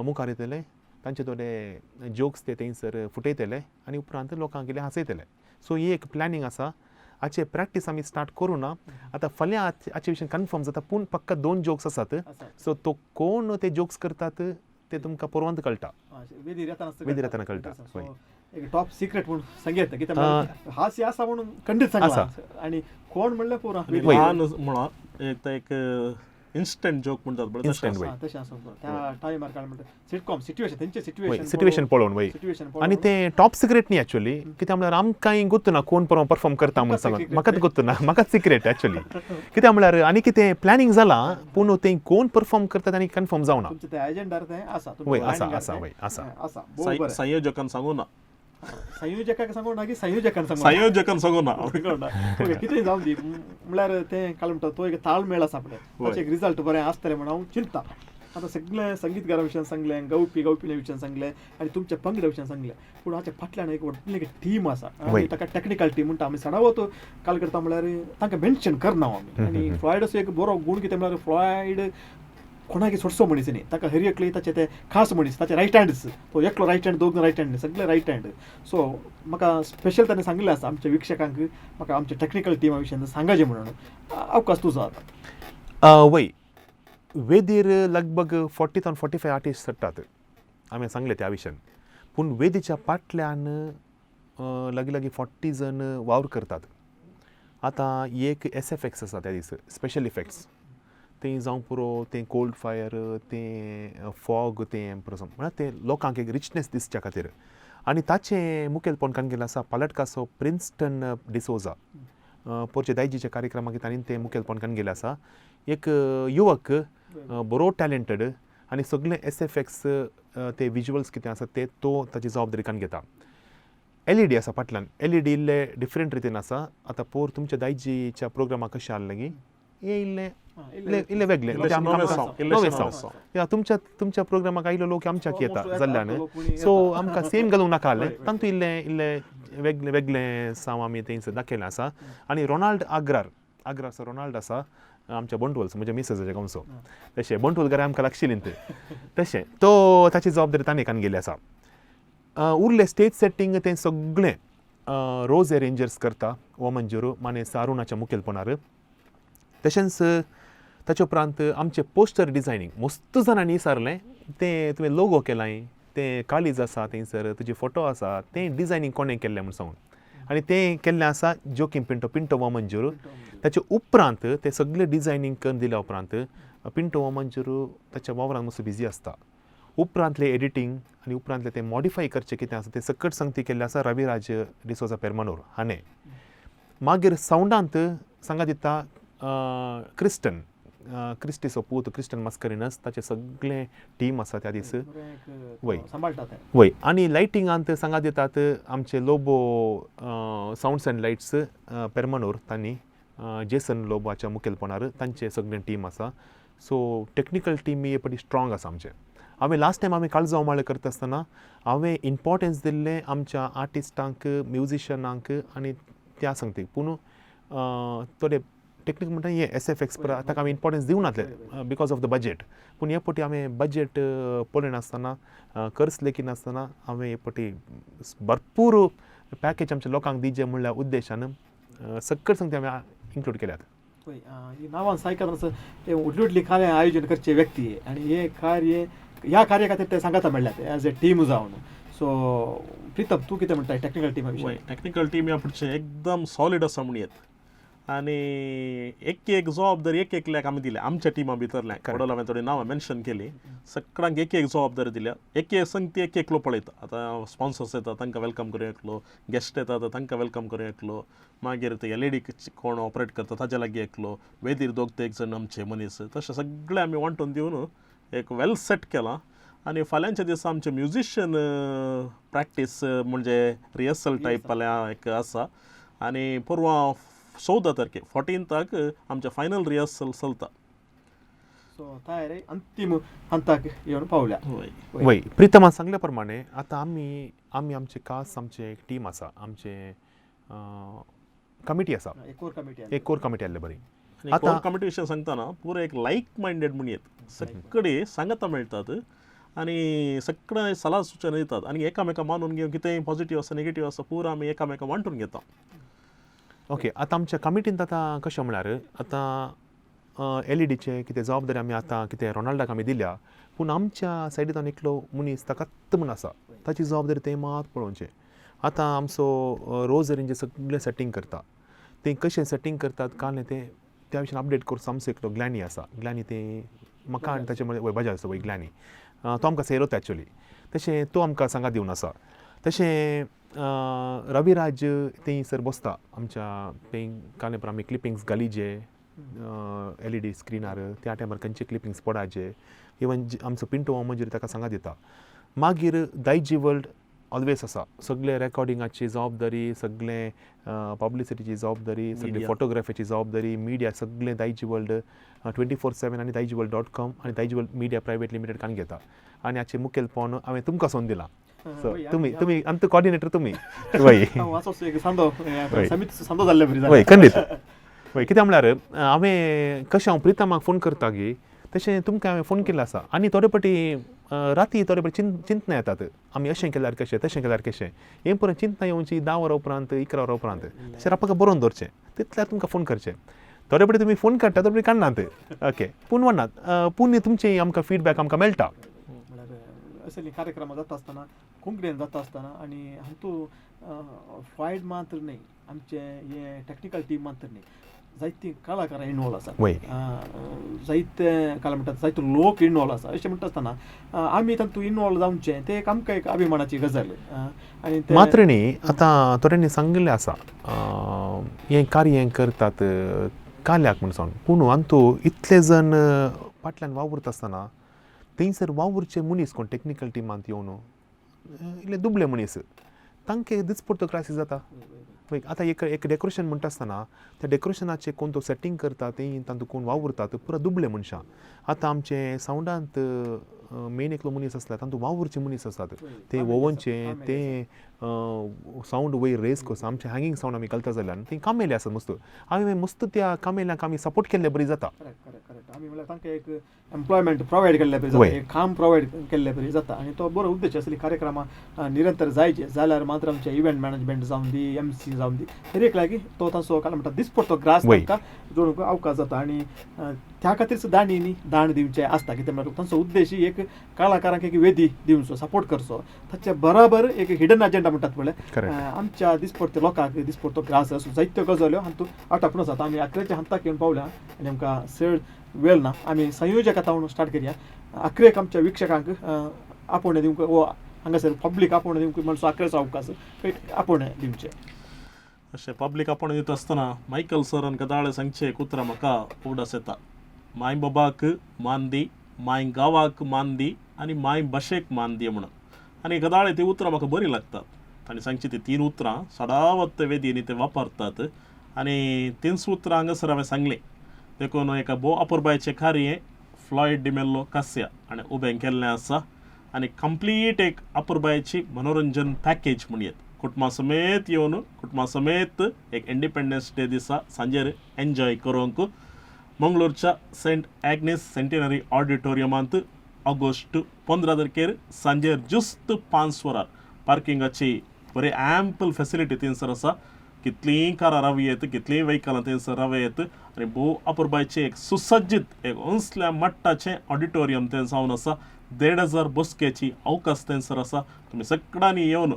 मुखार येतले, तांचे थोडे जोक्स ते थंयसर फुटयतले आनी उपरांत लोकांक इल्लें हांसयतले. सो ही एक प्लॅनिंग आसा, हाचे प्रॅक्टीस आमी स्टार्ट करूं ना आतां फाल्यां हाचे विशीं कन्फर्म जाता, पूण पक्का 2 जोक्स आसात. सो तो कोण ते जोक्स करतात ते तुमकां परवांत कळटा, वेदीर येतना कळटा. एक टॉप सिक्रेट म्हणून सांगता कित्याक हास्य आसा म्हणून खंडीत सांगला आनी कोण म्हणलें पुरो म्हणा एक एक इन्स्टंट जोक म्हणतात, तशें आसा त्या टायमार काळ म्हणटा सिटकॉम सिट्युएशन, तेंचे सिट्युएशन पळोवन वय आनी तें टॉप सिक्रेट न्ही एक्चुअली, कित्याक म्हळ्यार आमकांय गोत्तू ना कोण परवा परफॉर्म करता म्हूण सांगून, म्हाकाच गोत्तू ना, म्हाकाच सिक्रेट एक्चुअली, कित्याक म्हळ्यार आनी कितें प्लॅनिंग जालां पूण तें कोण परफॉर्म करता आनी कन्फर्म जावना. वय आसा आसा वय आसा संयोजकान सांगू ना, संयोजकाक सांगू ना की संयोजकान सांगू, संयोजकान सांगू ना, कितें जावं दी म्हळ्यार तें काल म्हणटा तो एक ताळमेळ आसा पळय, ताचें एक रिजल्ट बरें आसतलें म्हूण हांव चिंता. आतां सगळें संगीतकारा विशयान सांगलें, गावपी गावपिण्या विशयान सांगलें आनी तुमच्या पंगडा विशयान सांगलें, पूण हाच्या फाटल्यान एक व्हडली एक टीम आसा आनी ताका टॅक्निकल टीम म्हणटा आमी सडावत काल करता म्हळ्यार तांकां मेन्शन करना आमी. आनी फ्लॉयडाचो एक बरो गूण कितें म्हळ्यार फ्लॉयड कोणाक सोडसो मनीस न्ही, ताका हर एकले ताचे ते खास मनीस, ताचे रायट हँड्स, तो एकलो रायट हँड, 2 रायट हँड, सगळे रायट हँड. सो म्हाका स्पेशल ताणें सांगिल्लें आसा आमच्या वीक्षकांक, म्हाका आमच्या टॅक्निकल टिमा विशयान सांगाचें म्हणून. अवकाश तुजो आतां. वय वेदीर लगभग 40 to 45 artist चडटात आमी सांगलें त्या विशयान, पूण वेदीच्या फाटल्यान लागीं लागीं 40 जण वावर करतात. आतां एक एस एफ एक्स आसा त्या दीस, स्पेशल इफेक्ट्स, तें जावं पुरो, तें कोल्ड फायर, तें फॉग, तें पुरो म्हळ्यार तें लोकांक एक रिचनेस दिसच्या खातीर. आनी ताचें मुखेलपण कान केल्लें आसा पालटकाचो प्रिन्स्टन डिसोजा, पोरचे दायजीच्या कार्यक्रमाक तांणी तें मुखेलपण कान गेलें आसा. एक युवक बरो टॅलेंटेड आनी सगळे एस एफ एक्स ते विज्युअल्स कितें आसा ते तो ताची जबाबदारी कान घेता. एल ई डी आसा फाटल्यान, एल ई डी इल्ले डिफरंट रितीन आसा. आतां पोर तुमच्या दायजीच्या प्रोग्रामाक कशें आहलें गी हें इल्लें इल्लें वेगळें नवें साव, तुमच्या तुमच्या प्रोग्रामाक आयलो लोक आमच्याक येता जाल्ल्यान, सो आमकां सेम घालूंक नाका आहलें, तातूंत इल्लें इल्लें वेगळें वेगळें साव आमी थंयसर दाखयलें आसा. आनी रोनाल्ड आग्रार, आग्रारचो रोनाल्ड आसा आमच्या बंटवलचो, म्हज्या मिसेसाच्या गांवचो, तशें बंटवलकार आमकां लागशिल्लीं ते, तशें तो ताची जबाबदारी ताणें कान गेली आसा. उरलें स्टेज सेटींग तें सगळें रोज एरेंजर्स करता वोमनजुरू माने सारुणाच्या मुखेलपणार. तशेंच ताचे उपरांत आमचें पोस्टर डिजायनींग मस्त जाणांनी विचारलें, तें तुवें लोगो केलाय, तें काळीज आसा थंयसर, तुजे फोटो आसा, तें डिजायनींग कोणें केल्लें म्हूण सांगून, आनी तें केल्लें आसा जोकीम पिंटो, पिंटो वामनजुरू. ताचे उपरांत तें सगळें डिजायनींग करून दिल्या उपरांत पिंटो वामनजुरू ताच्या वावरान मातसो बिजी आसता. उपरांतलें एडिटींग आनी उपरांतलें तें मॉडिफाय करचें कितें आसा तें सकट संगती केल्लें आसा रविराज डिसोजा पेरमानूर हाणें. मागीर सावंडांत सांगा दिता क्रिस्टन, क्रिस्टीचो पूत क्रिस्टन मास्करिनस, ताचें सगळें टीम आसा त्या दीस वय वय. आनी लायटिंगांत सांगा दितात आमचे लोबो सावंड्स एंड लायट्स पेरमानूर, तांणी जेसन लोबोच्या मुखेलपणार तांचें सगळें टीम आसा. सो टॅक्निकल टीम ही पटी स्ट्रांग आसा आमचें. हांवें लास्ट टायम आमी काळजा उमाळे करता आसतना हांवें इम्पोर्टन्स दिल्लें आमच्या आर्टिस्टांक, म्युजिशनांक आनी त्या संगतीक, पूण थोडे टेक्नीक म्हणटा हें एस एफ एक्स ताका आमी इम्पोर्टन्स दिवं नासले because of the budget, पूण हे पटी हांवें बजट पळयनासतना, खर्च लेखिनासतना हांवें हे पटी भरपूर पॅकेज आमच्या लोकांक दिवचें म्हणल्या उद्देशान सकट संगती हांवें इन्क्लूड केल्यात. ही नांवान सायकल ते व्हडली व्हडली कार्य आयोजन करचे व्यक्ती आनी हे कार्य ह्या कार्या खातीर ते सांगाता मेळ्ळ्यात एज ए टीम जावन. सो प्रितम तूं कितें म्हणटा टॅक्निकल टिमा विशीं? टॅक्निकल टीम ह्या पुढचें एकदम सॉलीड आसा म्हणूं येत. आनी एक एक जबाबदारी एक एकल्याक आमी दिल्या आमच्या टिमा भितरल्या. वडोल हांवें थोडी नांवां मेन्शन केली, सगळ्यांक एक एक जबाबदारी दिल्या. एक एक संगती एक एकलो पळयता. आतां स्पॉन्सर्स येता तांकां welcome करूं एकलो, गेस्ट येता तांकां welcome करूं एकलो, मागीर ते एलईडी कोण ऑपरेट करता ताज्या लागीं एकलो, वेदीर दोग ते एक जण आमचे मनीस, तशें सगळें आमी वांटून दिवन एक वेल सेट केलां. आनी फाल्यांच्या दिसा आमचे म्युजिशियन प्रॅक्टीस म्हणजे रिहर्सल टायप फाल्यां एक आसा. आनी परवां 14 तारखे 14ताक आमचें फायनल रिहर्सल चलता. सो तयारी अंतीम हंताक येवन पावल्या. वय वय प्रितमान सांगल्या प्रमाणे आतां आमी आमी आमचे कास आमचे एक टीम आसा, आमचे कमिटी आसा, एक कोर कमिटी, एक कोर कमिटी आसले बरी. आनी कोर कमिटी विशय सांगतना पुरो एक लायक मायंडेड म्हण येत सगळे सांगता मेळटात आनी सगळे सलाह सुचना दितात आनी एकामेका मानून घेवन कितेंय पॉझिटिव्ह आसा नेगेटिव्ह आसा पुरो आमी एकामेका वांटून घेता. ओके, आतां आमच्या कमिटींत आतां कशें म्हळ्यार आतां एलईडीचे कितें जबाबदारी आमी आतां कितें रोनाल्डाक आमी दिल्या, पूण आमच्या सायडींतल्यान एकलो मनीस ताकाच म्हूण आसा, ताची जबाबदारी तें मात पळोवचें. आतां आमचो रोजरींचें सगळें सेटींग करता, तें कशें सेटींग करतात काल तें त्या विशयान अपडेट करचो आमचो एकलो ग्लॅनी आसा, ग्लॅनी तें म्हाका आनी ताचे मदीं बजाज आसा वय ग्लॅनी, तो आमकां सेरोता एक्चुअली, तशें तो आमकां सांगा दिवन आसा. तशें रविराज थंय सर बसता आमच्या थंय काल आमी क्लिपिंग्स घाली जे एलईडी स्क्रिनार त्या टायमार खंयचे क्लिपिंग्स पडाचे, इवन आमचो पिंटो मंजूर ताका सांगा दिता. मागीर दायजी वर्ल्ड ऑलवेज आसा, सगळे रेकॉर्डिंगाची जबाबदारी, सगळें पब्लिसिटीची जबाबदारी, सगळे फोटोग्राफीची जबाबदारी, मिडिया सगळें दायजी वर्ल्ड 24/7 आनी दायजी वर्ल्ड .com आनी Daiji world media private limited कान घेता. आनी हाचें मुखेलपण हांवें तुमकां सोन दिलां. सो तुमी तुमी आमचो कॉर्डिनेटर तुमी वय वय खंडीत वय. कित्याक म्हळ्यार हांवें कशें हांव प्रितमाक फोन करता गी तशें तुमकां हांवें फोन केल्लो आसा. आनी थोडे फावटी राती थोडे फावटी चिंतना येतात, आमी अशें केल्यार कशें तशें केल्यार कशें, हें परत चिंतना येवची 10 वरां उपरांत 11 वरां उपरांत, तशें रापाक बरोवन दवरचें, तितल्यार तुमकां फोन करचें. थोडे फावटी तुमी फोन काडटा, थोडे फावटी काडनात, ओके, पूण वनात, पूण तुमची आमकां फिडबॅक आमकां मेळटा. असले कार्यक्रम जाता आसतना कोंकणीन जाता आसतना आनी हातूंत फ्लॉयड मात्र न्हय, आमचे हे टॅक्निकल टीम मात्र न्हय, जायतीं कलाकारां इनवॉल्व आसा, जायते कला म्हणटात जायते लोक इनवॉल्व आसा. अशें म्हणटा आसतना आमी तातूंत इनवॉल्व जावचें तें एक आमकां एक अभिमानाची गजाल. आनी मात्र न्ही आतां थोड्यांनी सांगिल्लें आसा हें कार्य करतात काल्याक म्हूण सांग, पूण हातूंत इतले जण फाटल्यान वावुरता आसतना थंयसर वावुरचे मनीस कोण टॅक्निकल टिमांत येवन इल्ले दुबळे मनीस तांकां दिसपडतो क्रायसीस जाता. आतां एक एक डेकोरेशन म्हणटा आसतना त्या डेकोरेशनाचें कोण तो सेटींग करता तें तातूंत कोण वावुरतात पुरा दुबळे मनशां. आतां आमचे सावंडांत मेन एकलो मनीस आसल्यार तातूंत वावुरचे मनीस आसतात, ते वोवनचे ते सावंड वयर रेज करता, आमचे हँगींग सावंड आमी घालता जाल्यार ती कामेली आसात मस्त, आमी मस्त त्या कामेल्यांक आमी सपोर्ट केल्ले बरी जाता. करेक्ट करेक्ट, आमी म्हणल्यार तांकां एक एम्प्लॉयमेंट प्रोवायड केल्ले बरी जाता, एक काम प्रोवायड केल्ले बरी जाता. आनी तो बरो उद्देश असली कार्यक्रमां निरंतर जायचे जाल्यार मात्र आमचे इव्हेंट मॅनेजमेंट जावन दी, एमसी जावन दी, हर एक लागीं तो तांचो काय म्हणटा दिसपडतो ग्रास तांकां जोडूंक अवकाश जाता. आनी त्या खातीर दांडींनी दांड दिवचें आसता, कितें म्हणल्यार तांचो उद्देश एक कलाकारांक एक वेदी दिवचो, सपोर्ट करचो, ताचे बराबर एक हिडन अजेंडा म्हणटात पळय आमच्या दिसपडते लोकांक दिसपडतो ग्रास असो जायत्यो गजाल्यो हातूंत आटापून आसात. आमी अकरेच्या हंताक येवन पावल्या आनी आमकां चड वेळ ना, आमी संयोजक आतां म्हणून स्टार्ट करया. अकरेक आमच्या वीक्षकांक आपोवणें दिवंक वो हांगासर पब्लीक आपोवणें दिवंक म्हणसो अकरेचो अवकाश आपोवणें दिवचें. अशें पब्लीक आपोवणें दिता आसतना मायकल सरान कदाळे सांगचें एक उतरां म्हाका उगडास येता, माय बाबाक मान दी, माय गांवाक मान दी आनी माय भाशेक मान दी म्हणून. आनी कदाळे ती उतरां म्हाका बरीं लागतात, तांणी सांगची ती 3 उतरां सदावत वेदींनी ते वापरतात आनी तींच उतरां हांगासर हांवें सांगलीं. देखून एका भोव अपुरबायचें कार्य फ्लॉयड डिमेल्लो कास्या आनी उबें केल्लें आसा आनी कंप्लीट एक अपुरबायची मनोरंजन पॅकेज म्हणयेत, कुटुंबा समेत येवन कुटुंबा समेत एक इंडिपेंडन्स डे दिसा सांजेर एन्जॉय करूंक मंगळूरच्या सेंट एग्नेस सेंटेनरी ऑडिटोरियमांत ऑगस्ट 15 तारखेर सांजेर जुस्त 5 वरार. पार्किंगाची बरी एम्पल फेसिलिटी थंयसर आसा, कितलीं कारां रावं येत, कितलीं व्हेकलां थंयसर रावं येत आनी भोव अपुरबायचें एक सुसज्जीत एक उंचल्या मट्टाचें ऑडिटोरियम थंय जावन आसा. 1500 बसकेची अवकाश थंयसर आसा. तुमी सगळ्यांनी येवन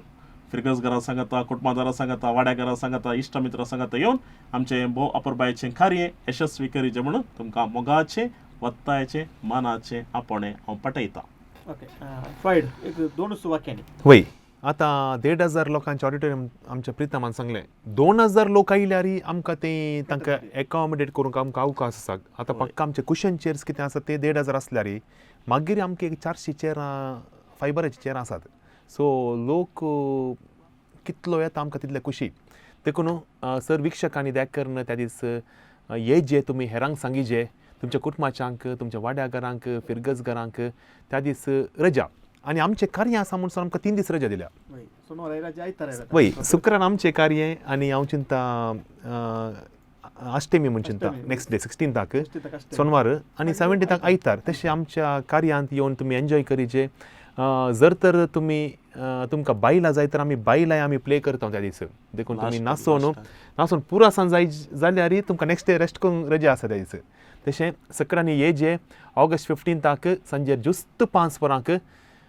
फिरगज घरां सांगता, कुटुंबादारां सांगता, वाड्या घरां सांगता, इश्ट मित्रां सांगता येवन आमचें भोव अपुरबायेचें कार्य यशस्वी करीचें म्हणून तुमकां मोगाचें, वत्तायचें, मानाचें आपोवणें हांव पाठयतां. ओके फ्लॉयड, एक दोनूच वाक्यांनी. वय, आतां 1500 लोकांचें ऑडिटोरियम आमच्या प्रितमान सांगलें. 2000 लोक आयल्यार आमकां ते तांकां एकोमोडेट करूंक आमकां अवकाश आसा. आतां पक्का आमचे कुशन चेयर्स कितें आसा ते 1500 आसल्यार मागीर आमकां एक 400 चेरां, फायबराचीं चेरां आसात. सो लोक कितलो येता आमकां तितले खुशी. देखून सर वीक्षकांनी दया करून त्या दीस ये जे तुमी हेरांक सांगिजे, तुमच्या कुटुंबाच्यांक, तुमच्या वाड्या घरांक, फिरगज घरांक त्या दीस रजा. आनी आमचें कार्य आसा म्हणून आमकां 3 दीस रजा दिल्या. वय, शुक्रार आमचें कार्य आनी हांव चिंता अष्टमी म्हूण चिंता नेक्स्ट डे 16ताक सोनवार आनी 17ताक आयतार. तशें आमच्या कार्यांत येवन तुमी एन्जॉय करीचे. जर तर तुमी तुमकां बायलां जाय तर आमी बायलांय आमी प्ले करता त्या दीस. देखून तुमी नासोन नासोन पुरो आसान जाय जाल्यार तुमकां नेक्स्ट डे रेस्ट करूंक रजा आसा त्या दीस. तशें सगळ्यांनी ये जे ऑगस्ट 15ताक सांजे जुस्त 5 वरांक.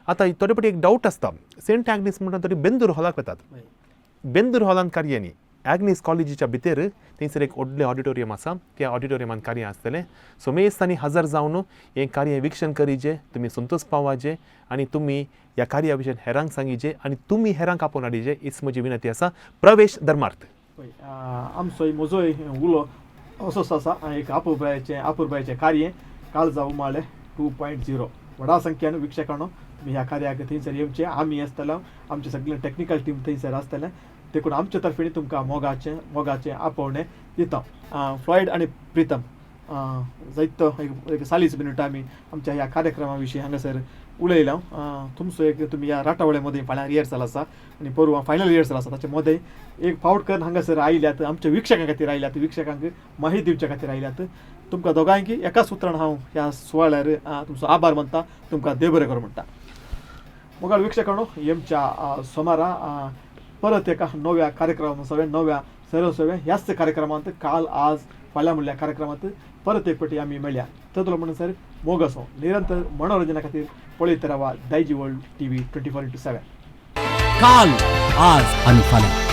आतां थोडे फावटी एक डावट आसता, सेंट एग्नीस म्हणटा तरी बेंदूर हॉलाक वतात. बेंदूर हॉलान कार्य न्ही, एग्नीस कॉलेजीच्या भितर थंयसर एक व्हडलें ऑडिटोरियम आसा, त्या ऑडिटोरियमान कार्य आसतलें. समेस्तांनी हजर जावन हें कार्य विक्षण करीचे, तुमी संतोश पावाचे आनी तुमी ह्या कार्या विशयन हेरांक सांगिचे आनी तुमी हेरांक आपोवन हाडीचे, हीच म्हजी विनंती आसा. प्रवेश धर्मार्थ. आमचोय म्हजोय उलो असोच आसा. एक आपुरबायेचें कार्य काळजा उमाळे 2.0 व्हडा संख्येन वीक्षकांनो तुमी ह्या कार्याक थंयसर येवचें. आमी आसतले, आमचे सगळे टॅक्निकल टीम थंयसर आसतलें. देखून आमचे तर्फेन तुमकां मोगाचें मोगाचें आपोवणें दिता. फ्लॉयड आनी प्रितम, जायतो एक 40 मिनटां आमी आमच्या ह्या कार्यक्रमा विशीं हांगासर उलयला. तुमचो एक तुमी ह्या राटावळे मदें फाल्यां रिहर्सल आसा आनी परवां फायनल रिहर्सल आसा, ताचे मदें एक फावट करून हांगासर आयल्यात, आमच्या वीक्षकां खातीर आयल्यात, वीक्षकांक माहिती दिवच्या खातीर आयल्यात. तुमकां दोगांयकी एका सुत्रान हांव ह्या सुवाळ्यार तुमचो आभार मानता, तुमकां देव बरें करूं म्हणटा. मोगाळ वीक्षकांनो, येमच्या सोमारा परत एका नव्या कार्यक्रमा सवें, नव्या सरसवे ह्याच कार्यक्रमांत काल आज फाल्यां म्हणल्या कार्यक्रमांत परत एक फावटी आमी मेळया. ततलो म्हणून सर मोग असो निरंतर मनोरंजना खातीर पळयत रावा दायजी वर्ल्ड TV 24x7. काल, आज आनी फाल्यां.